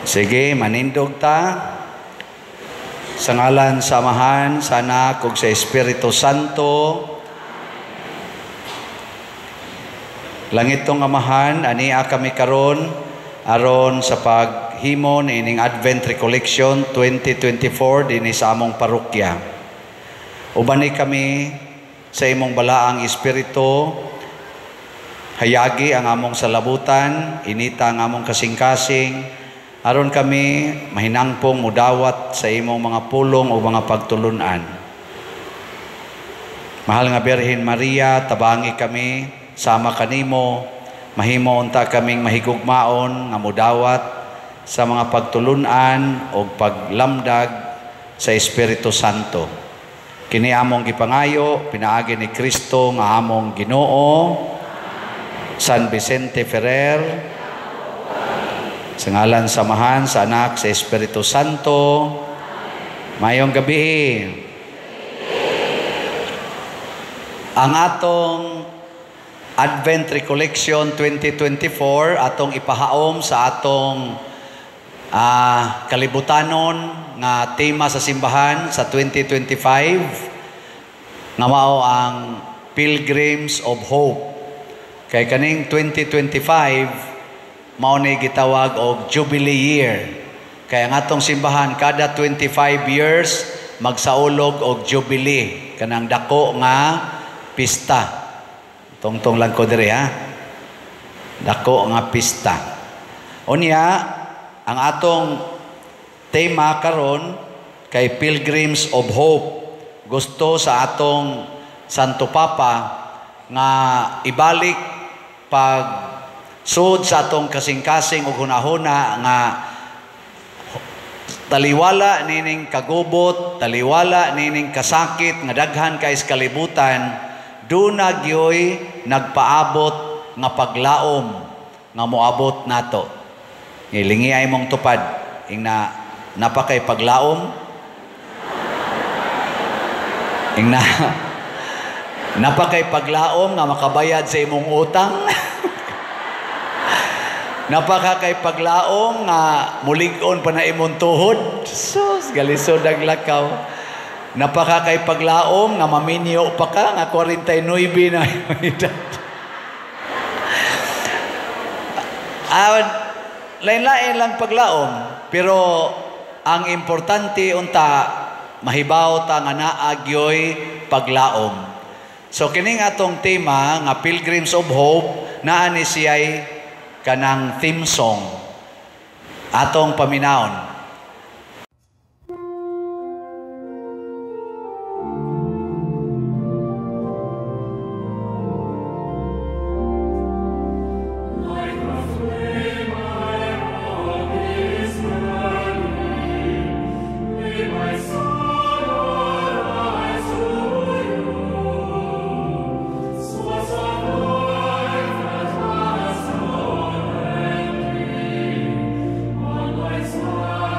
Sige, manindog ta. Sa ngalan sa Amahan, sa Anak, ug sa Espiritu Santo. Langitong Amahan, ania kami karon aron sa paghimo niining Advent Recollection 2024 dinhi sa among parokya. Ubani kami sa imong balaang espiritu, hayagi ang among salabutan, inita ang among kasing-kasing, aron kami mahinangpong mudawat sa imong mga pulong o mga pagtulunan. Mahal nga Birhen Maria, tabangi kami sama kanimo, mahimo unta kaming mahigugmaon nga mudawat sa mga pagtulunan o paglamdag sa Espiritu Santo. Kini among gipangayo pinaagi ni Kristo nga among Ginoo. San Vicente Ferrer. Sa ngalan sa Amahan, sa Anak, sa Espiritu Santo. Mayong gabi. Ang atong Advent Recollection 2024 atong ipahaom sa atong kalibutanon nga tema sa simbahan sa 2025 nga mao ang Pilgrims of Hope. Kay kaning 2025 mao ni gitawag og Jubilee Year. Kaya ang atong simbahan kada 25 years magsaulog og Jubilee, kanang dako nga pista. Tungtong lang ko diri ha. Dako nga pista. Unya ang atong tema karon kay Pilgrims of Hope. Gusto sa atong Santo Papa nga ibalik pag sud sa atong kasing-kasing ug hunahuna nga taliwala nining kagubot, taliwala nining kasakit nga daghan kay sa kalibutan, duna gyoy nagpaabot nga paglaom nga moabot nato. Ngilingi ay mong tupad ingna napakay paglaom, ingna napakay paglaom nga makabayad sa imong utang. Napaka kay paglaom nga mulig-on pa na imong tuhod. Sus, galisod ang lakaw. Napaka kay paglaom nga maminyo pa ka nga 49 na edad. Lain-lain lang paglaom, pero ang importante unta mahibaw ta nga naa gyoy paglaom. So kining atong tema nga Pilgrims of Hope, naa ni siya'y kanang theme song atong paminawon. Source of life that has no ending, on my side.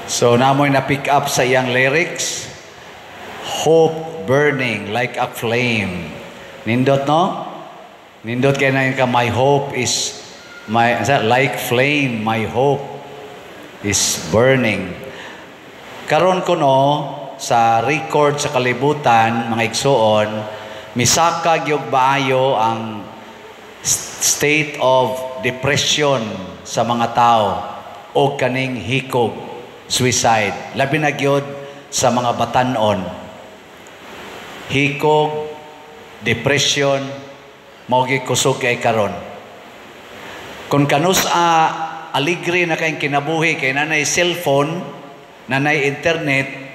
So namoy na pick up sa iyang lyrics, "Hope burning like a flame." Nindot, no? Nindot kay na ka, "My hope is my like flame, my hope is burning." Karon kuno sa record sa kalibutan, mga igsuon, misaka gyud baayo ang state of depression sa mga tao o kaning hikog, suicide, labi na gyud sa mga batanon. Hikog, depression, mao gyud kusog kay karon. Kung kanus-a aligre na kayong kinabuhi kay nanay cellphone, nanay internet,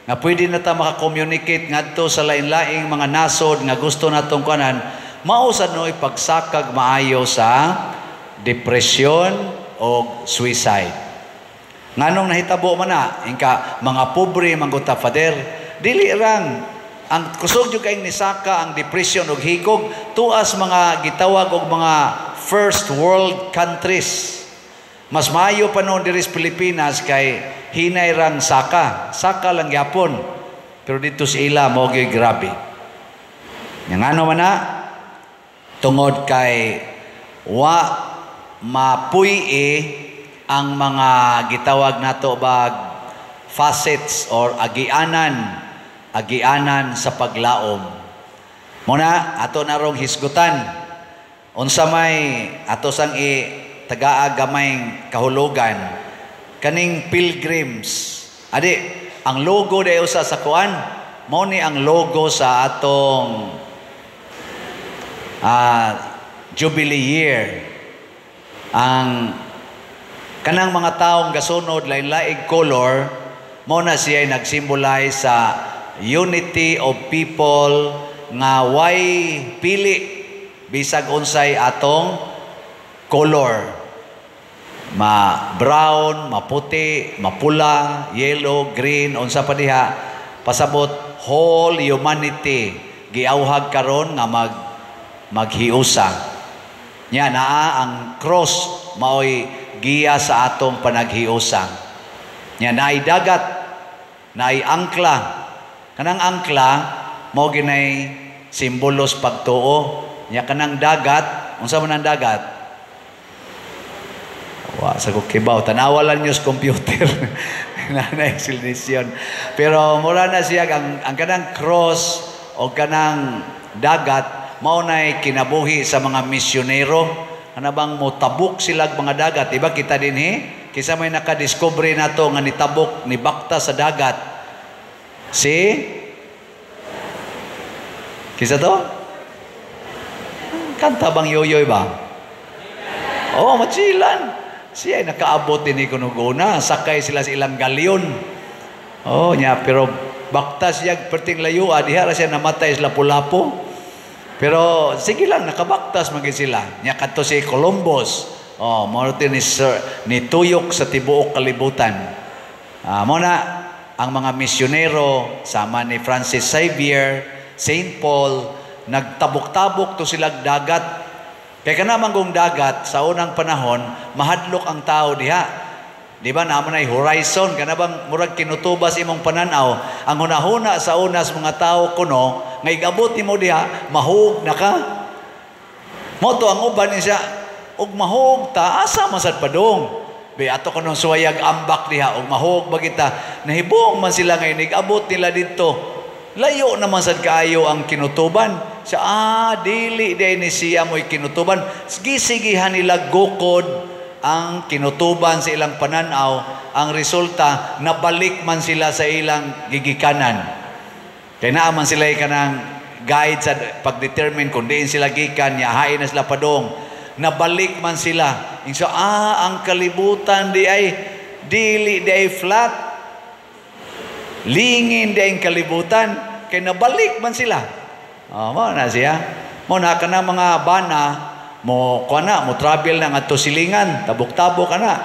nga pwede na ta makakommunicate ngadto sa lain-laing mga nasod nga gusto natong kuanan, mao sad noy pagsakag maayo sa depression o suicide. Nganong nahitabo man na? Ingka mga pobre man gud ta, Father. Dili rang ang kusog jud kayong nisaka ang depression ug hikog tuas mga gitawag og mga first world countries. Mas maayo pa noon diri sa Pilipinas kay hinay rang saka. Saka lang gyapon. Pero dito sa ila mao gyud grabe. Nya ngano man na? Tungod kay wa mapuy-i ang mga gitawag nato bag facets or agianan agianan sa paglaom. Muna ato narong hisgutan unsa may ato sang i tagaa gamay kahulugan kaning pilgrims. Adi ang logo dayo sa kuan, mao ni ang logo sa atong Jubilee year. Ang kanang mga taong gasunod lain-laing color, mao na siya nagsimbolize sa unity of people nga way pili bisag unsay atong color, ma brown, maputi, mapula, yellow, green, unsa pa diha. Pasabot whole humanity giawhag karon nga maghiusa. Nya naa ang cross, maoy giya sa atong panaghiusa. Nya naay dagat, naay angkla. Kanang angkla mao ginay simbolos pagtuo. Nya kanang dagat, unsa man ang dagat? Wa sa ko kibaw, tanawa lang niyo sa computer. Na explanation. Pero mura na siya ang kanang cross o kanang dagat mao nay kinabuhi sa mga misyonero. Ana bang motabok sila mga dagat? Iba kita dinhi, kisa may nakadiscover nato nga nitabok, nibakta sa dagat? Si Kisa to? Kanta bang yoyoy ba? Oh, Magellan. Siya ay nakaabot din ni kunuguna. Sakay sila sa ilang galyon. Oh, nya, pero bakta siya perting layo, diha ra siya namatay sa Lapu-Lapu. Pero sige lang, nakabaktas man gyud sila. Nya kadto si Columbus. Oh, mao ni Sir, ni tuyok sa tibuok kalibutan. Mo na ang mga misyonero sama ni Francis Xavier, Saint Paul, nagtabok-tabok to sila dagat. Kay kana man kung dagat sa unang panahon, mahadlok ang tao diha. Di ba naman ay horizon, kana bang murag kinutubas imong pananaw? Ang hunahuna sa unas mga tao kuno, nga igabot nimo diha, mahug na ka. Mo to ang uban niya, og mahug ta, asa man sad padung? Be ato kuno suwayag ambak diha og mahug ba kita? Nahibong man sila ngay nigabot nila didto. Layo naman sad kaayo ang kinutuban. Sa dili day ni siya mo'y kinutuban. Gisigihan nila gukod ang kinutuban sa ilang pananaw. Ang resulta, nabalik man sila sa ilang gigikanan. Kaya naa man sila kanang guide sa pag-determine kung diin sila gikan, yahain na sila padong. Nabalik man sila. Inso, ang kalibutan di ay, dili di ay flat. Lingin di ay kalibutan. Kaya nabalik man sila. Oh, mo na siya. Mo na ka na mga bana, mo kuha na, mo travel na ngadto silingan, tabok-tabok ka na.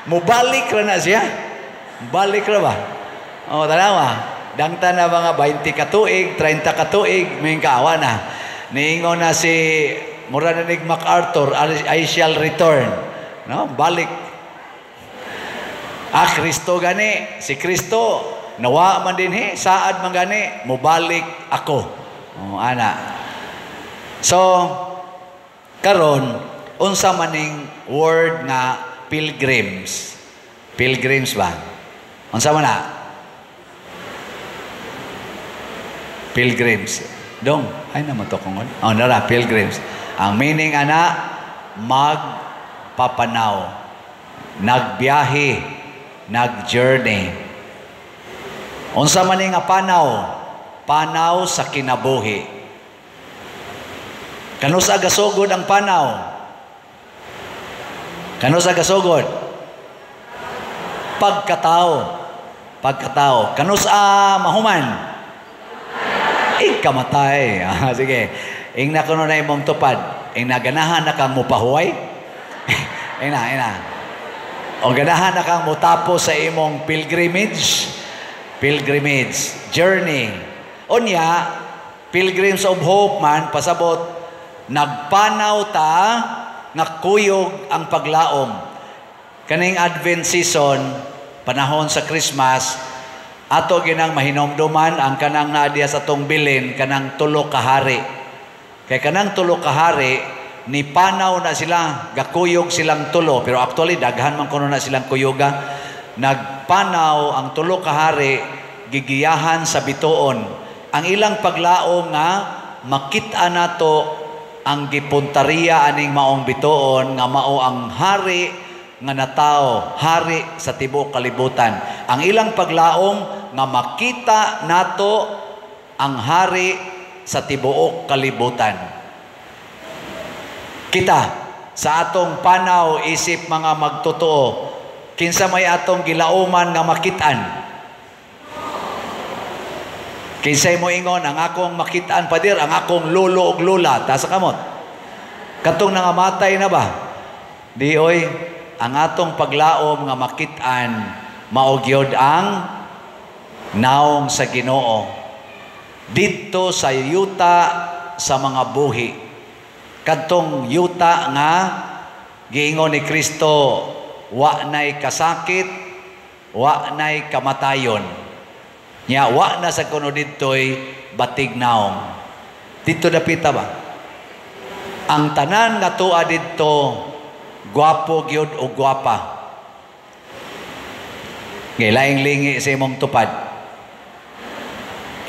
Mo balik ra na siya. Balik ra ba? Oh, tanawa. Dangta na mga 20 ka tuig, 30 ka tuig, may kaawa na. Niingon na si mura na nig MacArthur, "I shall return." No? Balik. Ah, Kristo gani, si Kristo nawa man dinhi, saad man gani, mobalik ako. Oh, ana. So karon, unsa maning word nga pilgrims? Pilgrims ba? Unsa man na? Pilgrims. Dong, ay naman to kung. Oh, nara, pilgrims. Ang meaning ana, magpapanaw, nagbiyahe, nag-journey. Unsa man nga panaw? Panaw sa kinabuhi. Kanusa gasugod ang panaw? Kanusa gasugod? Pagkatao. Pagkatao. Kanusa mahuman? Ikamatay. Sige. Ingna kuno na imong tupad. Ingna ganahan na kang mupahuway. Ingna, ingna. O ganahan na kang mutapos sa imong pilgrimage. Pilgrimage. Journey. Unya, Pilgrims of Hope man, pasabot, nagpanaw ta, nga kuyog ang paglaom. Kaning Advent season, panahon sa Christmas, ato ginang mahinomduman ang kanang naadiya sa atong bilin, kanang tulo ka hari. Kay kanang tulo ka hari, ni panaw na sila, gakuyog silang tulo, pero actually daghan man kuno na silang kuyuga. Nagpanaw ang tulo ka hari, gigiyahan sa bituon. Ang ilang paglaom nga makita nato ang gipuntariya aning maong bituon nga mao ang hari nga natao, hari sa tibuok kalibutan. Ang ilang paglaom nga makita nato ang hari sa tibuok kalibutan. Kita sa atong panaw isip mga magtotoo, kinsa may atong gilauman nga makit-an? Kinsay mo ingon ang akong makit-an, pader, ang akong lolo og lola, ta sa kamot. Katong nangamatay na ba? Di oy, ang atong paglaom nga makit-an mao gyud ang naong sa Ginoo didto sa yuta sa mga buhi. Kadtong yuta nga giingon ni Kristo, wa nay kasakit, wa nay kamatayon. Nya wa na sa kuno didtoy batig naong. Didto dapita ba? Ang tanan nga tuwa didto gwapo gyud o gwapa. Ngay laing lingi sa imong tupad.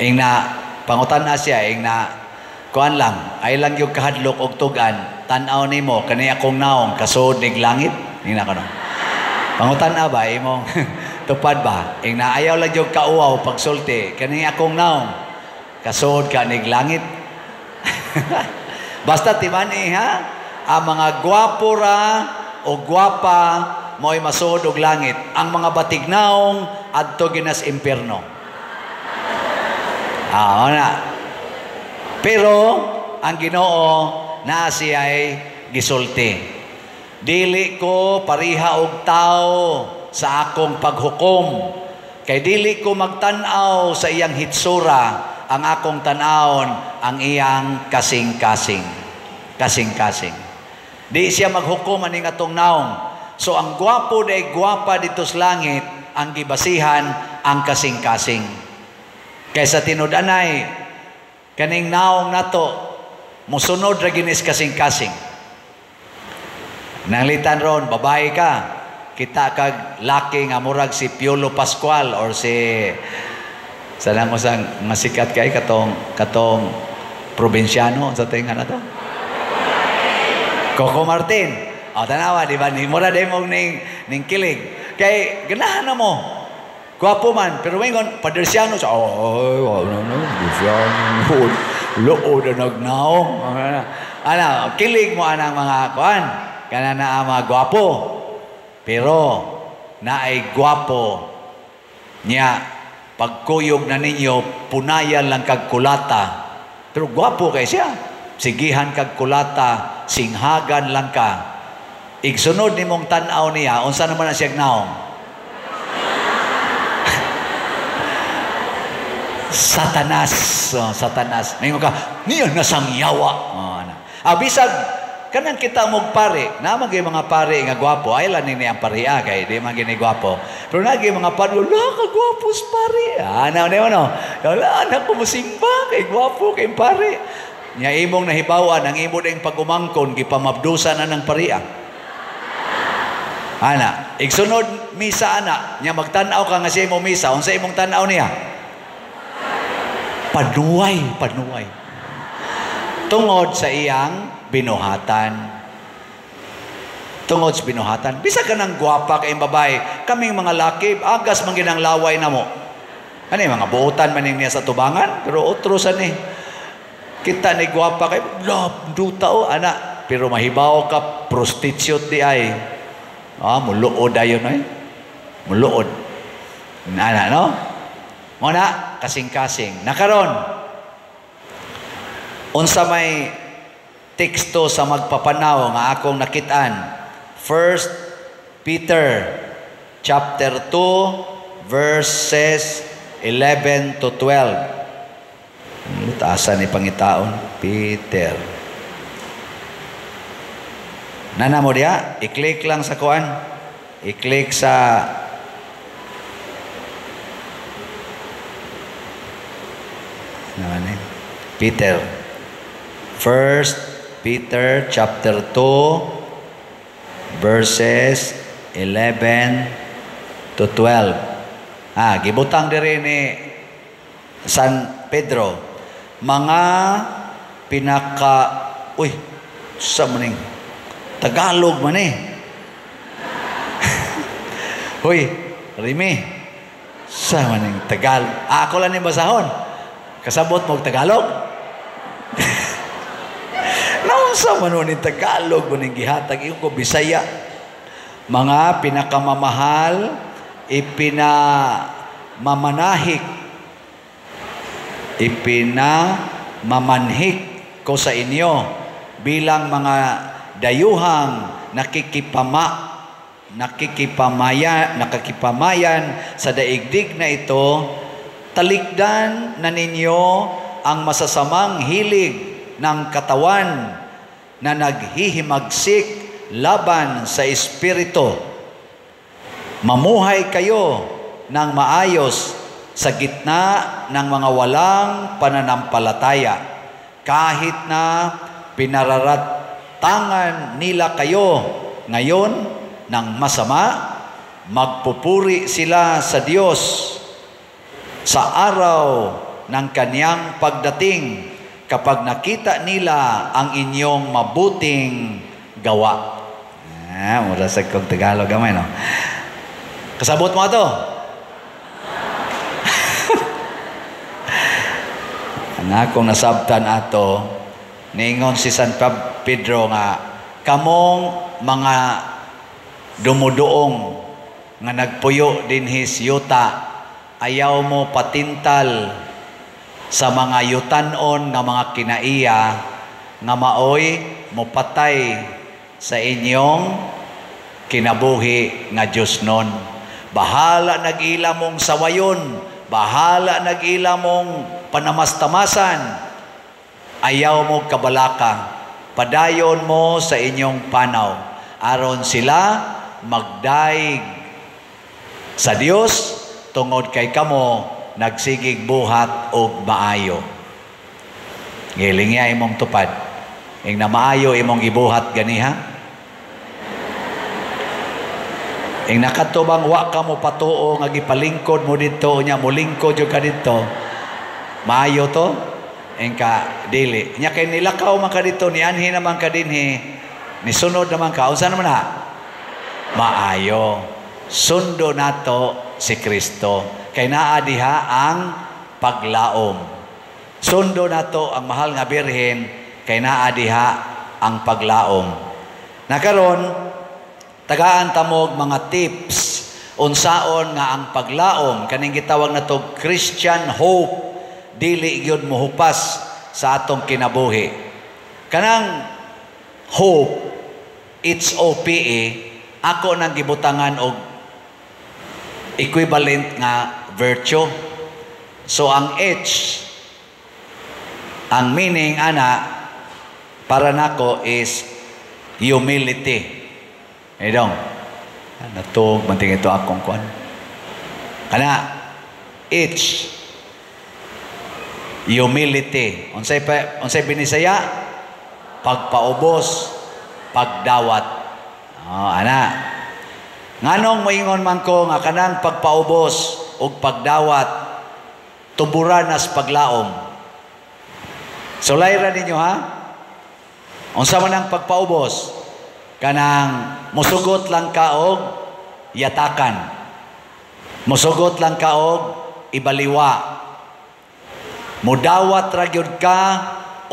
Ingna pangutan na siya, ingna kuan lang, ay lang yung kahadlok og tugan, tan-aw nimo kani akong naong kasuod nig langit, ingna kono. Pangutan na ba imong tupad ba? Ingna ayaw lang yung kauaw pagsulti, kani akong naong kasuod ka nig langit. Basta timani ha, ang mga gwapo ra o gwapa mo'y masuod og langit. Ang mga batig naong adto ginas impierno. Ah, na. Pero ang Ginoo naa siya'y gisulti. Dili ko pariha og tao sa akong paghukom. Kay dili ko magtan-aw sa iyang hitsura, ang akong tan-awon ang iyang kasing-kasing. Kasing-kasing. Di siya maghukom aning atong naong. So ang gwapo day gwapa dito sa langit, ang gibasihan ang kasing-kasing. Kaysa tinud-anay kaning naong nato musunod ra ginis kasing-kasing. Nanglitan ron, babae ka, kita kag laki nga murag si Piolo Pascual or si sanang usang nga sikat kay katong katong probinsyano sa tinga na to. Coco Martin. O tanawa, di ba? Ni mura day mong ning kilig. Kay ganahan na mo. Gwapo man, pero ingon padersyano sa oh, no no, padersyano. Luod na nagnaong. Ana, kilig mo anang mga kuan. Kana na ang mga gwapo. Pero naay gwapo niya pagkuyog na ninyo punayan lang kag kulata. Pero gwapo kay siya. Sigihan kag kulata, singhagan lang ka. Igsunod nimong tan-aw niya, unsa naman na siya naong? Satanas. Oh, Satanas. Ningon ka, niya nasang yawa. Oh, ana. Ah, bisag Kanang kita mog pare, naa man mga pare nga gwapo, ay lang ni ang pare kay di man gini gwapo. Pero nagi mga pare, wala ka gwapo sa pare. Ah, na no. Wala na ko mosimba kay gwapo kay pare. Nya imong nahibawan ang imo ding pag-umangkon gipamabdusan na ng pare. Ana, igsunod misa ana, nya magtan-aw ka nga siya imong misa, unsa imong tan-aw niya? Panuway, panuway. Tungod sa iyang binuhatan. Tungod sa binuhatan. Bisa ka ng gwapa kayong babae, kaming mga laki, agas man ginang laway na mo. Ano yung mga buotan man niya sa tubangan, pero otro sa ni. Kita ni gwapa kay, love, duta o, ana. Pero mahibaw ka, prostitute di ay. Ah, muluod ayon ay. Muluod. Ana, no? Muna, kasing-kasing. Nakaron, unsa may teksto sa magpapanaw nga akong nakitaan. 1 Peter chapter 2 verses 11 to 12. Taasa ni pangitaon Peter. Nana mo diya, i-click lang sa kuan. I-click sa naman eh. Peter. 1 Peter chapter 2 verses 11 to 12. Ah, gibutang diri ni San Pedro mga pinaka uy sa maning Tagalog man eh. Hoy, Rimi. Sa maning Tagalog. Ah, ako lang ni basahon. Kasabot mo Tagalog? Naunsa man ni Tagalog maning gihatag ingon ko Bisaya. Mga pinakamamahal, ipinamamanahik, ipinamamanhik ko sa inyo bilang mga dayuhang nakikipamayan sa daigdig na ito, talikdan na ninyo ang masasamang hilig ng katawan na naghihimagsik laban sa espiritu. Mamuhay kayo ng maayos sa gitna ng mga walang pananampalataya, kahit na pinararatangan nila kayo ngayon ng masama, magpupuri sila sa Diyos sa araw ng kaniyang pagdating kapag nakita nila ang inyong mabuting gawa. Ah, mura sa kong Tagalog gamay, no? Kasabot mo ato? Ang akong nasabtan ato, niingon si San Pedro nga, kamong mga dumuduong nga nagpuyo dinhi sa yuta, ayaw mo patintal sa mga yutanon nga mga kinaiya nga maoy mopatay sa inyong kinabuhi nga Diyos nun. Bahala nag-ila mong sawayon, bahala nag-ila mong panamastamasan, ayaw mo kabalaka, padayon mo sa inyong panaw, aron sila magdaig sa Dios tungod kay kamo nagsigig buhat og maayo. Gilingya imong tupad. Ing na maayo imong gibuhat ganiha. Ing nakatubang wa ka mo patuo nga gipalingkod mo didto nya molingkod jud ka didto. Maayo to? Ing ka dili. Nya kay nilakaw man ka didto, nianhi naman ka dinhi, nisunod naman ka, unsa naman na? Maayo. Sundo nato si Kristo. Kay naa diha ang paglaom. Sundo nato ang mahal nga Birhen, kay naa diha ang paglaom. Nakaron, tagaan tamog mga tips unsaon nga ang paglaom kaning gitawag nato Christian hope dili gyud mohupas sa atong kinabuhi. Kanang hope, H O P E, ako nang gibutangan og equivalent nga virtue. So ang H, ang meaning ana para nako is Humility. Eh dong. Natug man ito akong kuan. Kana H, humility. Unsay pa, unsay Binisaya? Pagpaubos, pagdawat. Oh, ana. Nganong moingon man ko nga kanang pagpaubos ug pagdawat tuburan as paglaom? Sulay ra ninyo, ha. Unsa man ang pagpaubos? Kanang musugot lang ka og yatakan. Musugot lang ka og ibaliwa. Mudawat ra gyud ka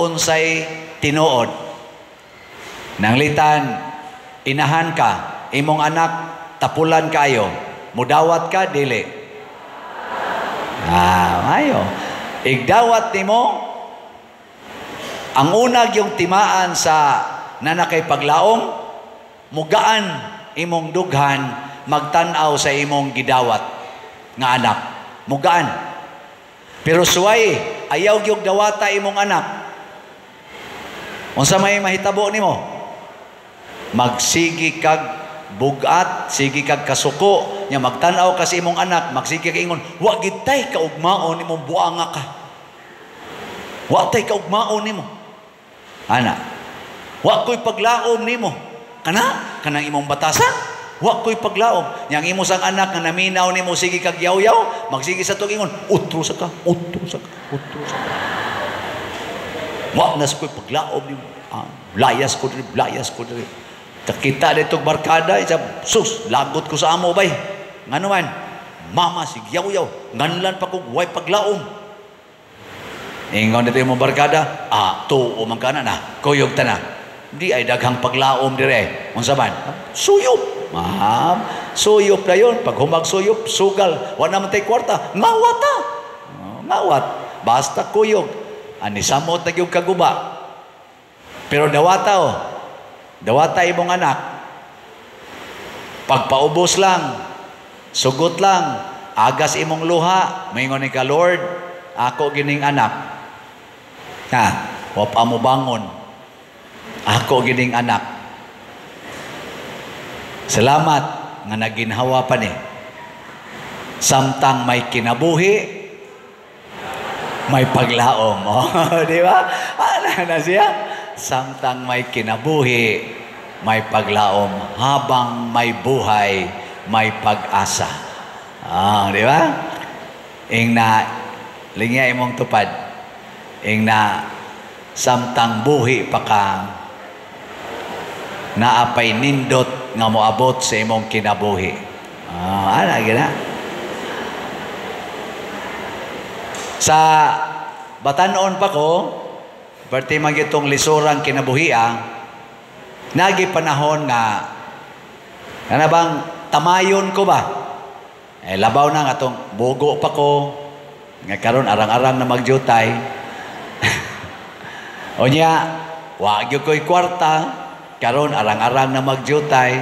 unsay tinuod. Nanglitan inahan ka, imong anak tapulan kayo. Mudawat ka, dili? Ah, ayo. Igdawat nimo ang unag yung timaan sa nanakay paglaom, mugaan imong dughan magtan-aw sa imong gidawat nga anak. Mugaan. Pero suway, ayaw gyud dawata imong anak. Unsa may mahitabo nimo? Magsigi kag bugat, sige kag kasuko, nya magtan-aw ka sa imong anak, magsige ka ingon, "Wa gid tay kaugmaon nimong buanga ka. Wa tay kaugmaon nimo." Ana. "Wa ko'y paglaom nimo." Kana kanang imong batasan. Wa ko'y paglaom. Nya ang imo sang anak nga naminaw nimo sige kag yaw-yaw, magsige sa tug ingon, "Utro sa ka, utro sa ka, utro sa ka. Wa na sa ko'y paglaom nimo. Ah, layas ko diri, layas ko diri." Kakita dito barkada, isa, "Sus, lagot ko sa amo bay. Ngano man? Mama sig yaw-yaw, nganlan pa kog way paglaom." Ingon dito yung barkada, "Ah, tuo man ka na na, kuyog ta na. Di ay daghang paglaom dire. Unsa man? Suyop. Ma'am, suyop na yun. Pag humag suyop, sugal. Wa naman tay kwarta. Ngawat ta. Oh, ngawat. Basta kuyog. Ani samot na gyud kaguba." Pero dawata oh. Dawata imong anak. Pagpaubos lang, sugot lang, agas imong luha, maingon ni ka, "Lord, ako gining anak. Ha, wa pa mo bangon. Ako gining anak. Salamat nga naginhawa pa ni. Samtang may kinabuhi, may paglaom." Oh, di ba? Ano na siya? Samtang may kinabuhi, may paglaom. Habang may buhay, may pag-asa. Ah, di ba? Ing na, lingya imong tupad. Ing na, samtang buhi pa ka, naapay nindot nga moabot sa imong kinabuhi. Ah, ana gina. Sa batanon pa ko, parte man gitong lisurang kinabuhia, nagi panahon nga kana bang tamayon ko ba? Eh labaw na nga atong bugo pa ko, nga karon arang-arang na magjutay. O niya, wa gyud ko'y kwarta, karon arang-arang na magjutay.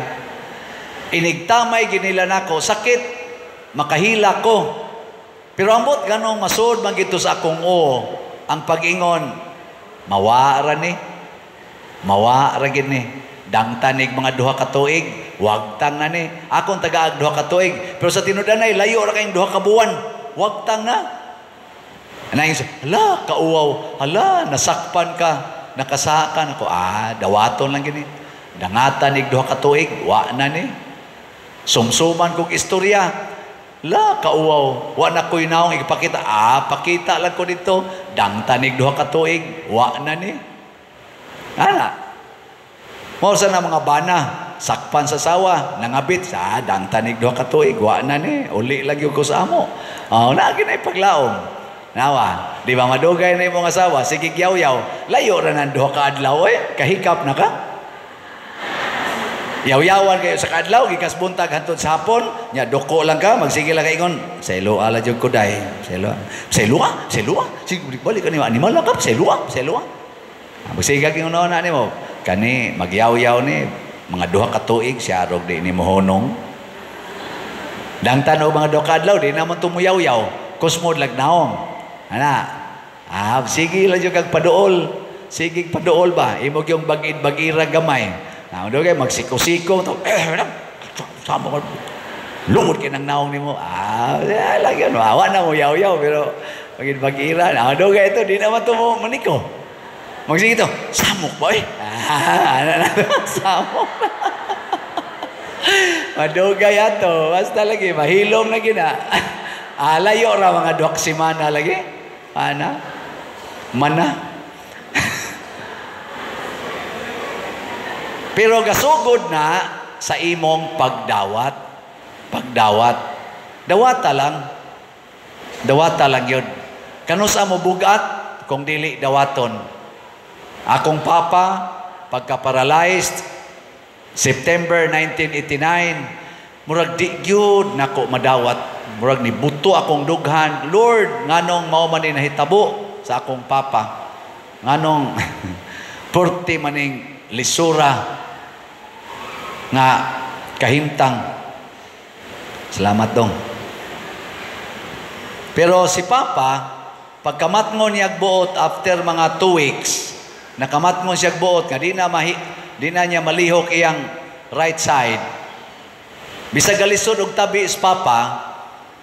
Inigtamay ginila nako, sakit, makahila ko. Pero ambot ganong masud man gito sa akong o, ang pag-ingon, mawa ra ni. Mawa ra gid ni. Dangtanig mga 2 ka tuig, wagtang na ni. Akong tagaag 2 ka tuig, pero sa tinudanay layo ra kayong 2 ka buwan, wagtang na. Anay sa, "Hala, kauwaw, hala, nasakpan ka, nakasakan ako." Ah, dawaton lang gini. Dangatan ig 2 ka tuig, wa na ni. Sumsuman kog istorya. La, kauwaw, wa na ko'y naong ipakita. Ah, pakita lang ko dito. Dangtanig 2 ka tuig, wa na ni. Ana. Mao sa na mga bana, sakpan sa sawa, nangabit sa dangtanig 2 ka tuig, wa na ni. Uli lang gyud ko sa amo. Oh, na ginay paglaom. Nawa, di ba madugay na imong asawa, sige yaw-yaw, layo ra nang 2 ka adlaw eh, kahikap na ka. Yaw-yawan kayo sa kaadlaw, gikas buntag hantod sa hapon, nya duko lang ka, magsige lang ka ingon, "Sa ala jud ko day, sa ilo, sa ilo, sa ilo, sige balik ka nimo, animal lang ka, sa ilo, sa ilo." Magsige ka ingon na nimo, kani magyaw-yaw ni mga 2 ka tuig siya rog di nimo honong. Dangtan og mga 2 ka adlaw di naman tumuyaw-yaw, kusmod lag naong. Ana, ah, sige lang jud kag paduol. Sige paduol ba, imo gyung bagid-bagira gamay. Na dugay magsiko-siko to. Eh, sama ko. Lungod kay nang naong nimo. Ah, lagi ano, awa na mo yaw-yaw pero pagid bagira na dugay ito di naman to mo maniko. Magsige to, samok ba eh? Ah, ana na samok. Madugay ato, basta lagi mahilom na gina. Ah, layo ra mga 2 ka semana lagi. Ana. Mana. Pero gasugod na sa imong pagdawat. Pagdawat. Dawata lang. Dawata lang yun. Kanusa mo bugat kung dili dawaton. Akong papa, pagka-paralyzed, September 1989, murag di gyud nako madawat. Murag ni buto akong dughan. Lord, nganong mao man ni nahitabo sa akong papa? Nganong purti maning lisura nga kahimtang. Salamat dong. Pero si Papa, pagkamatngon niya buot after mga 2 weeks, nakamatngon siya buot nga di na niya malihok iyang right side. Bisag galisod og tabi is Papa,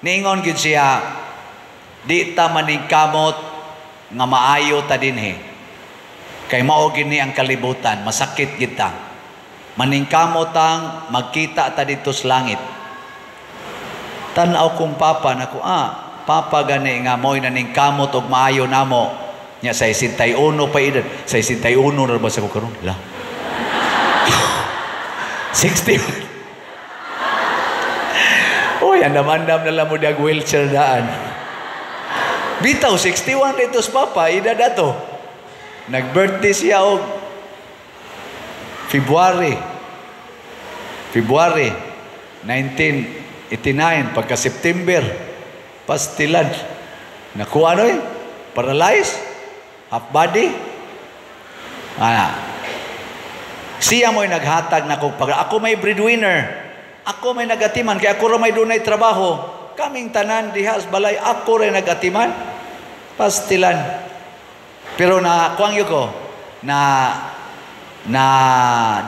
niingon gyud siya, di ta maningkamot nga maayo ta dinhi. Kay mao gini ang kalibutan, masakit gid ta. Maningkamot ang magkita ta didto sa langit. Tan-aw kong Papa nako, Papa gani nga mo'y naningkamot og maayo namo. Nya 61 pa edad, 61 na ba sa ko karon? La. 61. Uy, andam-andam na lang mo diag wheelchair daan. Bitaw 61 dito sa Papa, edad ato. Nag-birthday siya og February. February 1989, pagka September, pastilan. Nakuha ano eh? Paralyzed? Half body? Ana. Siya mo'y naghatag na kung pag... Ako may breadwinner. Ako may nagatiman. Kaya ako rin may dunay trabaho. Kaming tanan dihas balay. Ako rin nagatiman. Pastilan. Pero na kuang yun ko, na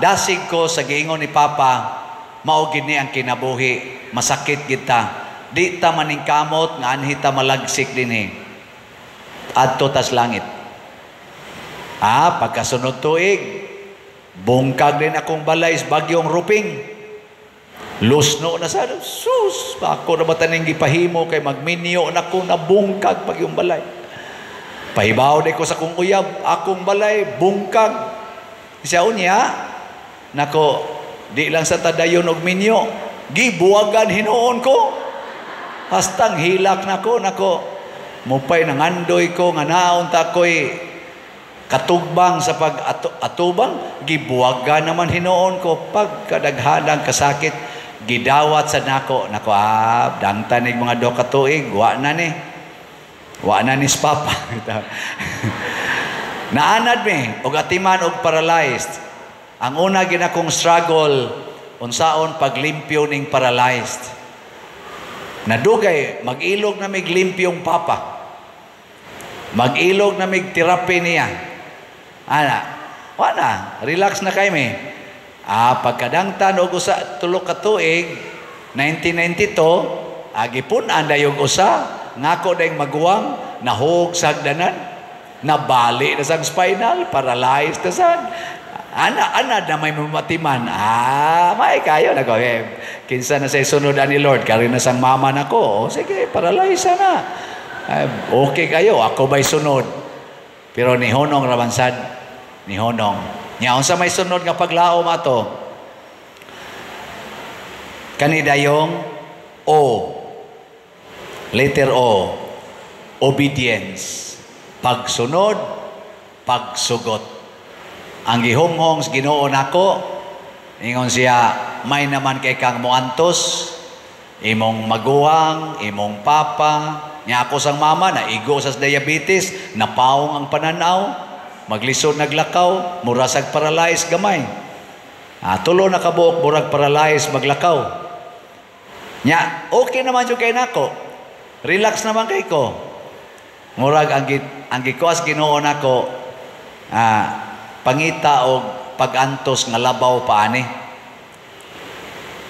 dasig ko sa giingon ni Papa, mao gid ni ang kinabuhi, masakit kita. Di ta maningkamot nga anhi ta malagsik dinhi. Adto tas langit. Ah, pagkasunod tuig, bungkag din akong balay sa bagyong Ruping. Lusno na sa sus, ako na ba taning gipahimo kay magminyo na ko na bungkag pag yung balay. Pahibaw di ko sa kong uyab, akong balay bungkag. Siya unya, nako, di lang sa tadayon og minyo, gibuwagan hinuon ko. Hastang hilak nako, nako, mupay nangandoy ko nga naon ta ko'y katugbang sa pag-atubang, gibuwagan naman hinuon ko pagkadaghanang kasakit, gidawat sa nako. Nako, dangtan nig mga 2 ka tuig, wa na ni. Wa na ni sa Papa. Naanad mi og atiman og paralyzed. Ang una ginakong struggle unsaon paglimpyo ning paralyzed. Nadugay mag-ilog na mig limpyong papa. Mag-ilog na mig therapy niya. Ana, wa na, relax na kay mi. Pagkadangtan og usa tulo ka tuig 1992, agipun-an dayong usa ngako dayong maguwang nahug sa hagdanan, nabali na sang spinal, paralyzed na sad. Ana na may mamatiman. May kayo nako. Eh, kinsa na say sunod ani Lord, kari na sang mama nako. O, sige, paralyzed na. Okay kayo, ako ba'y sunod? Pero ni Honong rabansad, ni Honong. Nya unsa may sunod nga paglaom ato? Kani dayong O. Letter O. Obedience. Pagsunod, pagsugot. Ang gihunghong sa Ginoo nako, ingon siya, may naman kay kang moantos, imong maguwang, imong papa, niya ako sang mama, naigo sa diabetes, napaong ang pananaw, maglisod naglakaw, murasag paralyzed gamay. Tulo na kabuok, murag paralyzed maglakaw. Nya, okay naman jud kay nako. Relax naman kay ko. Murag ang gikuas Ginoo nako, pangita og pag-antos nga labaw pa ani?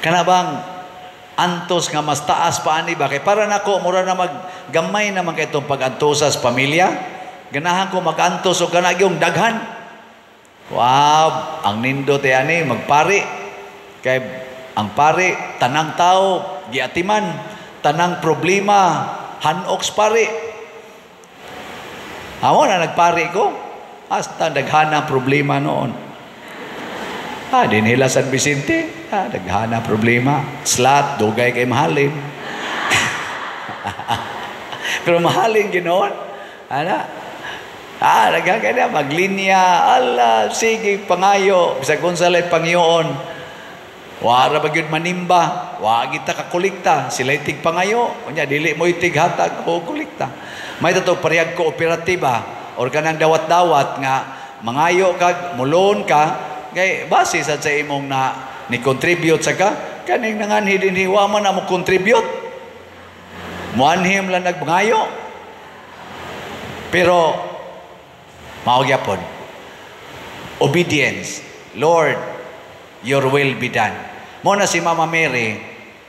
Kana bang antos nga mas taas pa ani ba? Kay para nako mura na maggamay naman kay itong pag-antosa sa pamilya. Ganahan ko mag-antos og kana gyung daghan. Wow, ang nindot ani magpari. Kay ang pari tanang tao giatiman, tanang problema hanoks pari. Amo na nagpari ko. Hasta daghana problema noon. Dinhila San Vicente. Daghana problema. Slat, dugay kay mahalin. Pero mahalin ginoon. Ana. Daghan kay na maglinya. Ala, sige pangayo. Bisag unsa lay pangyoon. Wa ra ba gyud manimba? Wa gid ta kakolekta. Sila tig pangayo. Unya dili mo itig hatag o kolekta. May tato parehag kooperatiba or kanang dawat-dawat nga mangayo kag mulon ka kay base sad sa imong na ni contribute sa ka kaning nanganhi dinhi wa man na mo contribute, muanhim lang nagmangayo. Pero mao gyapon obedience. Lord, your will be done. Mo na si Mama Mary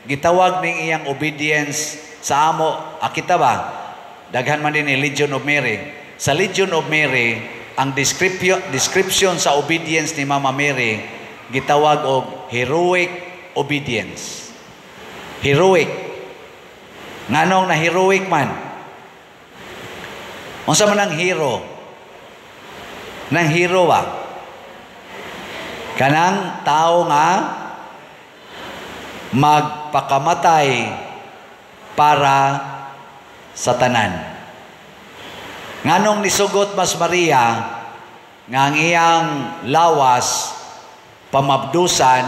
gitawag ning iyang obedience sa amo akita ba daghan man din ni Legion of Mary. Sa Legion of Mary, ang description sa obedience ni Mama Mary gitawag og heroic obedience. Heroic. Nganong na heroic man? Unsa man ang hero? Nang hero ba? Kanang tao nga magpakamatay para sa tanan. Nganong nisugot mas Maria nga ang iyang lawas pamabdusan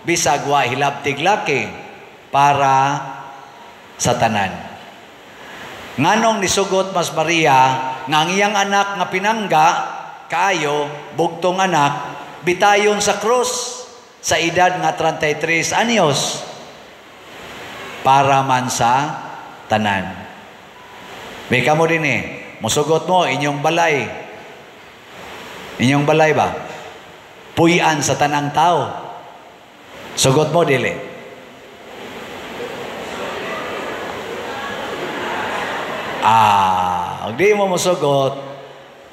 bisag wa hilabtig laki para sa tanan. Nganong nisugot mas Maria nga ang iyang anak nga pinangga kaayo bugtong anak bitayon sa krus sa edad nga 33 anyos para man sa tanan. May kamo din eh. Musugot mo, inyong balay. Inyong balay ba? Puy-an sa tanang tao. Sugot mo, dili. Di mo musugot,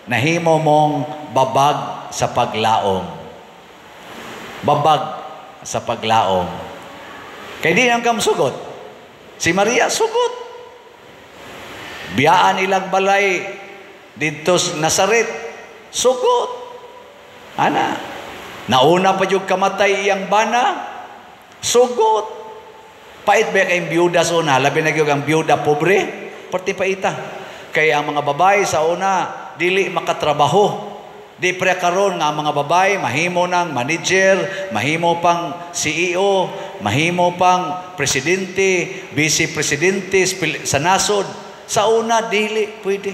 nahimo mong babag sa paglaom. Babag sa paglaom. Kaya di nang ka musugot. Si Maria, sugot. Biyaan ilang balay didto sa Nazaret, sugot. Ana, nauna pa jud kamatay iyang bana, sugot. Pait ba kayong biyuda sa una? Labi na gyud ang biyuda pobre, parte paita. Kaya ang mga babae sa una dili makatrabaho. Di pre karon nga ang mga babae mahimo ng manager, mahimo pang CEO, mahimo pang presidente, vice presidente sa nasod. Sa una, dili pwede.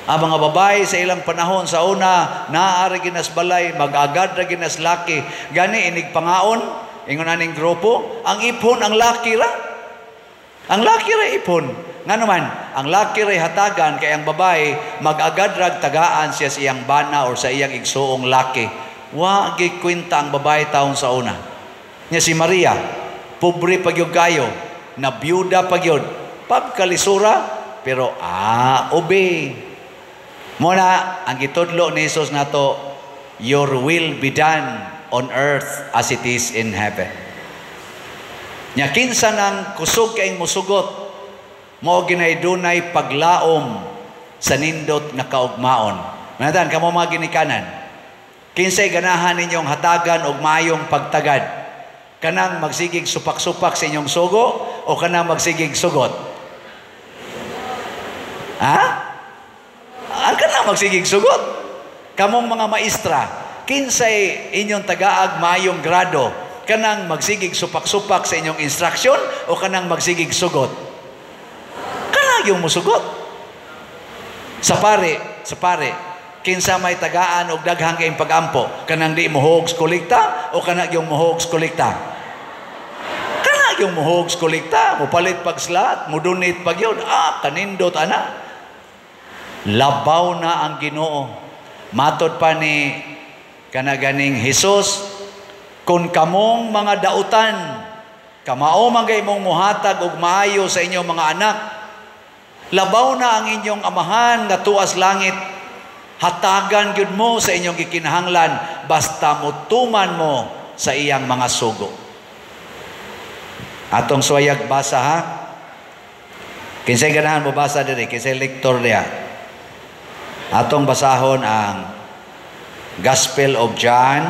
Ang mga babae sa ilang panahon, sa una, naa ra ginas balay, mag-agad ra ginas laki. Gani, inig pangaon, ingon aning grupo, ang ipon, ang laki ra. Ang laki ra ipon. Nga naman, ang laki ra hatagan, kay ang babae, mag-agad rag tagaan siya sa iyang bana or sa iyang igsuong laki. Wa gikwenta ang babae taon sa una. Nya si Maria, pobre pagyud kayo, na byuda pagyud, pagkalisura, pero obey. Muna, ang gitudlo ni Jesus nato, your will be done on earth as it is in heaven. Nya kinsa nang kusog kayong musugot, mao ginay dunay paglaom sa nindot nga kaugmaon. Manatan, kamo mga ginikanan, kinsay ganahan ninyong hatagan og maayong pagtagad? Kanang magsigig supak-supak sa inyong sugo o kanang magsigig sugot? Ha? Ang kanang magsigig sugot. Kamong mga maestra, kinsay inyong tagaag maayong grado? Kanang magsigig supak-supak sa inyong instruction o kanang magsigig sugot? Kanang yung musugot. Sa pare, kinsa may tagaan og daghang kayong pagampo? Kanang di mohogs kolekta o kanang yung mohogs kolekta? Kanang yung mohogs kolekta, mopalit pag slat, modonate pag yun. Kanindot ana. Labaw na ang Ginoo. Matod pa ni Kana ganing Hesus, kung kamong mga dautan, kamao man kay mong muhatag og maayo sa inyong mga anak, labaw na ang inyong amahan nga tuas langit, hatagan gyud mo sa inyong gikinahanglan basta motuman mo sa iyang mga sugo. Atong suwayag basa ha. Kinsay ganahan mo basa diri, kinsay lektor diha. Atong basahon ang Gospel of John